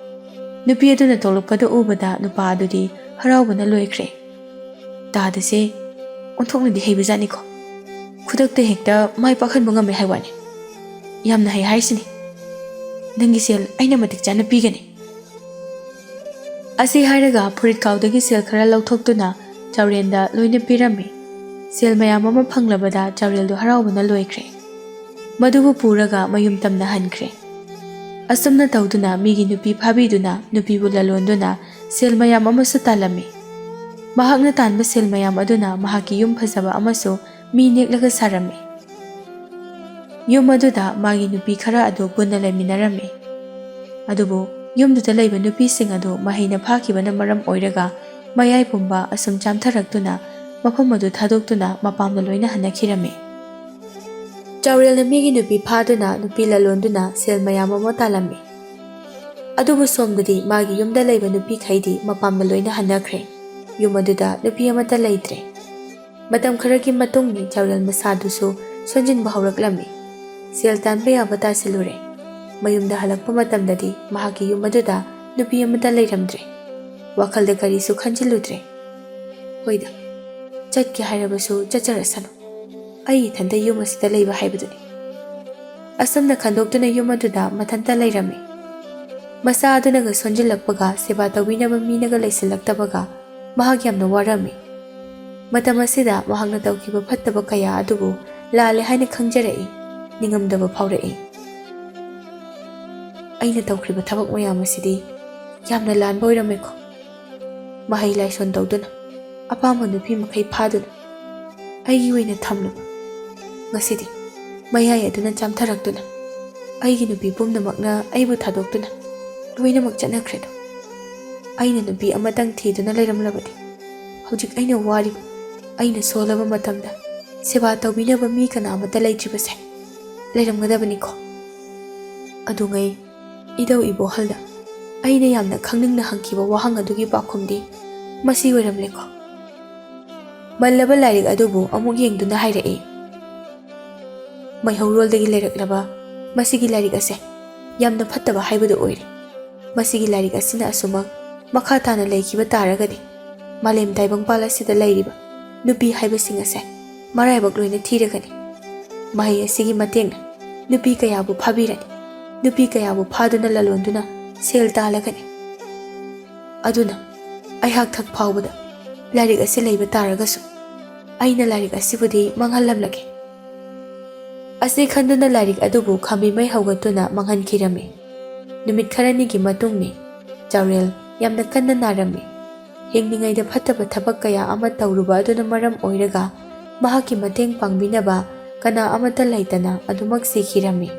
ꯅꯨꯄꯤ ꯑꯗꯨꯅ ꯊꯣꯛꯂꯛꯄꯗꯨ ꯎꯕꯗ ꯅꯨꯄꯥ ꯑꯗꯨꯗꯤ ꯍꯔꯥꯎꯕꯅ ꯂꯣꯏꯈ꯭ꯔꯦ꯫ "ꯇꯥꯗꯁꯦ ꯑꯣꯟꯊꯣꯛꯅꯗꯤ ꯍꯩꯕꯖꯥꯠꯅꯤꯀꯣ꯫ ꯈꯨꯗꯛꯇ ꯍꯦꯛꯇ ꯃꯥꯏ ꯄꯥꯛꯍꯟꯕ ꯉꯝꯃꯦ ꯍꯥꯏ ꯋꯥꯅꯤ꯫ ꯌꯥꯝꯅ ꯍꯩ ꯍꯥꯏꯁꯤꯅꯤ꯫ ꯅꯪꯒꯤ ꯁꯦꯜ ꯑꯩꯅ ꯃꯇꯤꯛ ꯆꯥꯅ ꯄꯤꯒꯅꯤ꯫" ꯑꯁꯤ ꯍꯥꯏꯔꯒ ꯐꯨꯔꯤꯠ ꯈꯥꯎꯗꯒꯤ ꯁꯦꯜ ꯈꯔ ꯂꯧꯊꯣꯛꯇꯨꯅ ꯆꯥꯎꯔꯦꯟꯗ ꯂꯣꯏꯅ ꯄꯤꯔꯝꯃꯤ꯫ ꯁꯦꯜ ꯃꯌꯥꯝ ꯑꯃ ꯐꯪꯂꯕꯗ ꯆꯥꯎꯔꯦꯜꯗꯨ ꯍꯔꯥꯎꯕꯅ ꯂꯣꯏꯈ꯭ꯔꯦ꯫ ꯃꯗꯨꯕꯨ ꯄꯨꯔꯒ ꯃꯌꯨꯝ ꯇꯝꯅ ꯍꯟꯈ꯭ꯔꯦ꯫ ꯑꯁꯨꯝꯅ ꯇꯧꯗꯨꯅ ꯃꯤꯒꯤ ꯅꯨꯄꯤ ꯐꯥꯕꯤꯗꯨꯅ ꯅꯨꯄꯤꯕꯨ ꯂꯂꯣꯟꯗꯨꯅ ꯁꯦꯜ ꯃꯌꯥꯝ ꯑꯃꯁꯨ ꯇꯥꯜꯂꯝꯃꯤ꯫ ꯃꯍꯥꯛꯅ ꯇꯥꯟꯕ ꯁꯦꯜ ꯃꯌꯥꯝ ꯑꯗꯨꯅ ꯃꯍꯥꯛꯀꯤ ꯌꯨꯝ ꯐꯖꯕ ꯑꯃꯁꯨ ꯃꯤ ꯅꯦꯛꯂꯒ ꯁꯥꯔꯝꯃꯤ꯫ ꯌꯨꯝ ꯑꯗꯨꯗ ꯃꯥꯒꯤ ꯅꯨꯄꯤ ꯈꯔ ꯑꯗꯨ ꯄꯨꯟꯅ ꯂꯩꯃꯤꯟꯅꯔꯝꯃꯤ꯫ ꯑꯗꯨꯕꯨ ꯌꯨꯝꯗꯨꯗ ꯂꯩꯕ ꯅꯨꯄꯤꯁꯤꯡ ꯑꯗꯨ ꯃꯍꯩꯅ ꯐꯥꯈꯤꯕꯅ ꯃꯔꯝ ꯑꯣꯏꯔꯒ ꯃꯌꯥꯏ ꯄꯨꯝꯕ ꯑꯁꯨꯝ ꯆꯥꯝꯊꯔꯛꯇꯨꯅ ꯃꯐꯝ ꯑꯗꯨ ꯊꯥꯗꯣꯛꯇꯨꯅ ꯃꯄꯥꯝꯗ ꯂꯣꯏꯅ ꯍꯟꯅꯈꯤꯔꯝꯃꯤ꯫ ꯆꯥꯎꯔꯦꯜꯅ ꯃꯤꯒꯤ ꯅꯨꯄꯤ ꯐꯥꯗꯨꯅ ꯅꯨꯄꯤ ꯂꯂꯣꯟꯗꯨꯅ ꯁꯦꯜ ꯃꯌꯥꯝ ꯑꯃ ꯇꯥꯜꯂꯝꯃꯤ꯫ ꯑꯗꯨꯕꯨ ꯁꯣꯝꯗꯗꯤ ꯃꯥꯒꯤ ꯌꯨꯝꯗ ꯂꯩꯕ ꯅꯨꯄꯤꯈꯩꯗꯤ ꯃꯄꯥꯝꯗ ꯂꯣꯏꯅ ꯍꯟꯅꯈ꯭ꯔꯦ꯫ ꯌꯨꯝ ꯑꯗꯨꯗ ꯅꯨꯄꯤ ꯑꯃꯠꯇ ꯂꯩꯇ꯭ꯔꯦ꯫ ꯃꯇꯝ ꯈꯔꯒꯤ ꯃꯇꯨꯡꯗ ꯆꯥꯎꯔꯦꯜ ꯃꯁꯥꯗꯨꯁꯨ ꯁꯣꯟꯖꯤꯟꯕ ꯍꯧꯔꯛꯂꯝꯃꯤ꯫ ꯁꯦꯜ ꯇꯥꯟꯕ ꯌꯥꯕ ꯇꯥꯁꯤꯜꯂꯨꯔꯦ꯫ ꯃꯌꯨꯝꯗ ꯍꯜꯂꯛꯄ ꯃꯇꯝꯗꯗꯤ ꯃꯍꯥꯛꯀꯤ ꯌꯨꯝ ꯑꯗꯨꯗ ꯅꯨꯄꯤ ꯑꯃꯠꯇ ꯂꯩꯔꯝꯗ꯭ꯔꯦ꯫ ꯋꯥꯈꯜꯗ ꯀꯔꯤꯁꯨ ꯈꯟꯖꯤꯜꯂꯨꯗ꯭ꯔꯦ꯫ ꯍꯣꯏꯗ, ꯆꯠꯀꯦ ꯍꯥꯏꯔꯕꯁꯨ ꯆꯠꯆꯔꯁꯅꯨ꯫ ꯑꯩ ꯏꯊꯟꯇ ꯌꯨꯝ ꯑꯁꯤꯗ ꯂꯩꯕ ꯍꯥꯏꯕꯗꯨꯅꯤ꯫ ꯑꯁꯨꯝꯅ ꯈꯟꯗꯣꯛꯇꯨꯅ ꯌꯨꯝ ꯑꯗꯨꯗ ꯃꯊꯟꯇ ꯂꯩꯔꯝꯃꯤ꯫ ꯃꯆꯥ ꯑꯗꯨꯅꯒ ꯁꯣꯟꯖꯤꯜꯂꯛꯄꯒ ꯁꯦꯕꯥ ꯇꯧꯕꯤꯅꯕ ꯃꯤꯅꯒ ꯂꯩꯁꯤꯜꯂꯛꯇꯕꯒ ꯃꯍꯥꯛ ꯌꯥꯝꯅ ꯋꯥꯔꯝꯃꯤ꯫ ꯃꯇꯝ ꯑꯁꯤꯗ ꯃꯍꯥꯛꯅ ꯇꯧꯈꯤꯕ ꯐꯠꯇꯕ ꯀꯌꯥ ꯑꯗꯨꯕꯨ ꯂꯥꯜꯂꯦ ꯍꯥꯏꯅ ꯈꯪꯖꯔꯛꯏ, ꯅꯤꯡꯉꯝꯗꯕ ꯐꯥꯎꯔꯛꯏ꯫ "ꯑꯩꯅ ꯇꯧꯈ꯭ꯔꯤꯕ ꯊꯕꯛ ꯃꯌꯥꯝ ꯑꯁꯤꯗꯤ ꯌꯥꯝꯅ ꯂꯥꯟꯕ ꯑꯣꯏꯔꯝꯃꯦꯀꯣ꯫ ꯃꯍꯩ ꯂꯥꯏꯁꯣꯟ ꯇꯧꯗꯨꯅ, ꯑꯄꯥꯝꯕ ꯅꯨꯄꯤ ꯃꯈꯩ ꯐꯥꯗꯨꯅ, ꯑꯩꯒꯤ ꯑꯣꯏꯅ ꯊꯝꯂꯨꯕ꯫ ꯉꯁꯤꯗꯤ ꯃꯌꯥꯏ ꯑꯗꯨꯅ ꯆꯥꯝꯊꯔꯛꯇꯨꯅ, ꯑꯩꯒꯤ ꯅꯨꯄꯤ ꯄꯨꯝꯅꯃꯛꯅ ꯑꯩꯕꯨ ꯊꯥꯗꯣꯛꯇꯨꯅ ꯂꯣꯏꯅꯃꯛ ꯆꯠꯅꯈ꯭ꯔꯦꯗꯣ꯫ ꯑꯩꯅ ꯅꯨꯄꯤ ꯑꯃꯇꯪ ꯊꯤꯗꯨꯅ ꯂꯩꯔꯝꯂꯕꯗꯤ ꯍꯧꯖꯤꯛ ꯑꯩꯅ ꯋꯥꯔꯤꯕ, ꯑꯩꯅ ꯁꯣꯜꯂꯕ ꯃꯇꯝꯗ ꯁꯦꯕꯥ ꯇꯧꯕꯤꯅꯕ ꯃꯤ ꯀꯅꯥ ꯑꯃꯠꯇ ꯂꯩꯇ꯭ꯔꯤꯕꯁꯦ ꯂꯩꯔꯝꯒꯗꯕꯅꯤꯀꯣ꯫ ꯑꯗꯨꯉꯩ ꯏꯙꯧ ꯏꯕꯣꯍꯜꯗ ꯑꯩꯅ ꯌꯥꯝꯅ ꯈꯪꯅꯤꯡꯅ ꯍꯪꯈꯤꯕ ꯋꯥꯍꯪ ꯑꯗꯨꯒꯤ ꯄꯥꯎꯈꯨꯝꯗꯤ ꯃꯁꯤ ꯑꯣꯏꯔꯝꯂꯦꯀꯣ꯫" ꯃꯜꯂꯕ ꯂꯥꯏꯔꯤꯛ ꯑꯗꯨꯕꯨ ꯑꯃꯨꯛ ꯌꯦꯡꯗꯨꯅ ꯍꯥꯏꯔꯛꯏ꯫ ꯃꯩꯍꯧꯔꯣꯜꯗꯒꯤ ꯂꯩꯔꯛꯂꯕ ꯃꯁꯤꯒꯤ ꯂꯥꯏꯔꯤꯛ ꯑꯁꯦ ꯌꯥꯝꯅ ꯐꯠꯇꯕ ꯍꯥꯏꯕꯗꯨ ꯑꯣꯏꯔꯦ꯫ ꯃꯁꯤꯒꯤ ꯂꯥꯏꯔꯤꯛ ꯑꯁꯤꯅ ꯑꯁꯨꯃꯛ ꯃꯈꯥ ꯇꯥꯅ ꯂꯩꯈꯤꯕ ꯇꯥꯔꯒꯗꯤ ꯃꯥꯂꯦꯝ ꯇꯥꯏꯕꯪꯄꯥꯜ ꯑꯁꯤꯗ ꯂꯩꯔꯤꯕ ꯅꯨꯄꯤ ꯍꯥꯏꯕꯁꯤꯡ ꯑꯁꯦ ꯃꯔꯥꯏꯕꯛ ꯂꯣꯏꯅ ꯊꯤꯔꯒꯅꯤ꯫ ꯃꯍꯩ ꯑꯁꯤꯒꯤ ꯃꯇꯦꯡꯅ ꯅꯨꯄꯤ ꯀꯌꯥꯕꯨ ꯐꯥꯕꯤꯔꯅꯤ, ꯅꯨꯄꯤ ꯀꯌꯥꯕꯨ ꯐꯥꯗꯨꯅ ꯂꯂꯣꯟꯗꯨꯅ ꯁꯦꯜ ꯇꯥꯜꯂꯒꯅꯤ꯫ ꯑꯗꯨꯅ ꯑꯩꯍꯥꯛ ꯊꯛ ꯐꯥꯎꯕꯗ ꯂꯥꯏꯔꯤꯛ ꯑꯁꯤ ꯂꯩꯕ ꯇꯥꯔꯒꯁꯨ ꯑꯩꯅ ꯂꯥꯏꯔꯤꯛ ꯑꯁꯤꯕꯨꯗꯤ ꯃꯥꯡꯍꯜꯂꯝꯂꯒꯦ꯫ ꯑꯁꯤ ꯈꯟꯗꯨꯅ ꯂꯥꯏꯔꯤꯛ ꯑꯗꯨꯕꯨ ꯈꯥꯝꯕꯤ ꯃꯩ ꯍꯧꯒꯠꯇꯨꯅ ꯃꯥꯡꯍꯟꯈꯤꯔꯝꯃꯤ꯫ ꯅꯨꯃꯤꯠ ꯈꯔꯅꯤꯒꯤ ꯃꯇꯨꯡꯅꯤ꯫ ꯆꯥꯎꯔꯦꯜ ꯌꯥꯝꯅ ꯀꯟꯅ ꯅꯥꯔꯝꯃꯤ꯫ ꯍꯤꯡꯂꯤꯉꯩꯗ ꯐꯠꯇꯕ ꯊꯕꯛ ꯀꯌꯥ ꯑꯃ ꯇꯧꯔꯨꯕ ꯑꯗꯨꯅ ꯃꯔꯝ ꯑꯣꯏꯔꯒ ꯃꯍꯥꯛꯀꯤ ꯃꯇꯦꯡ ꯄꯥꯡꯕꯤꯅꯕ ꯀꯅꯥ ꯑꯃꯠꯇ ꯂꯩꯇꯅ ꯑꯗꯨꯃꯛ ꯁꯤꯈꯤꯔꯝꯃꯤ꯫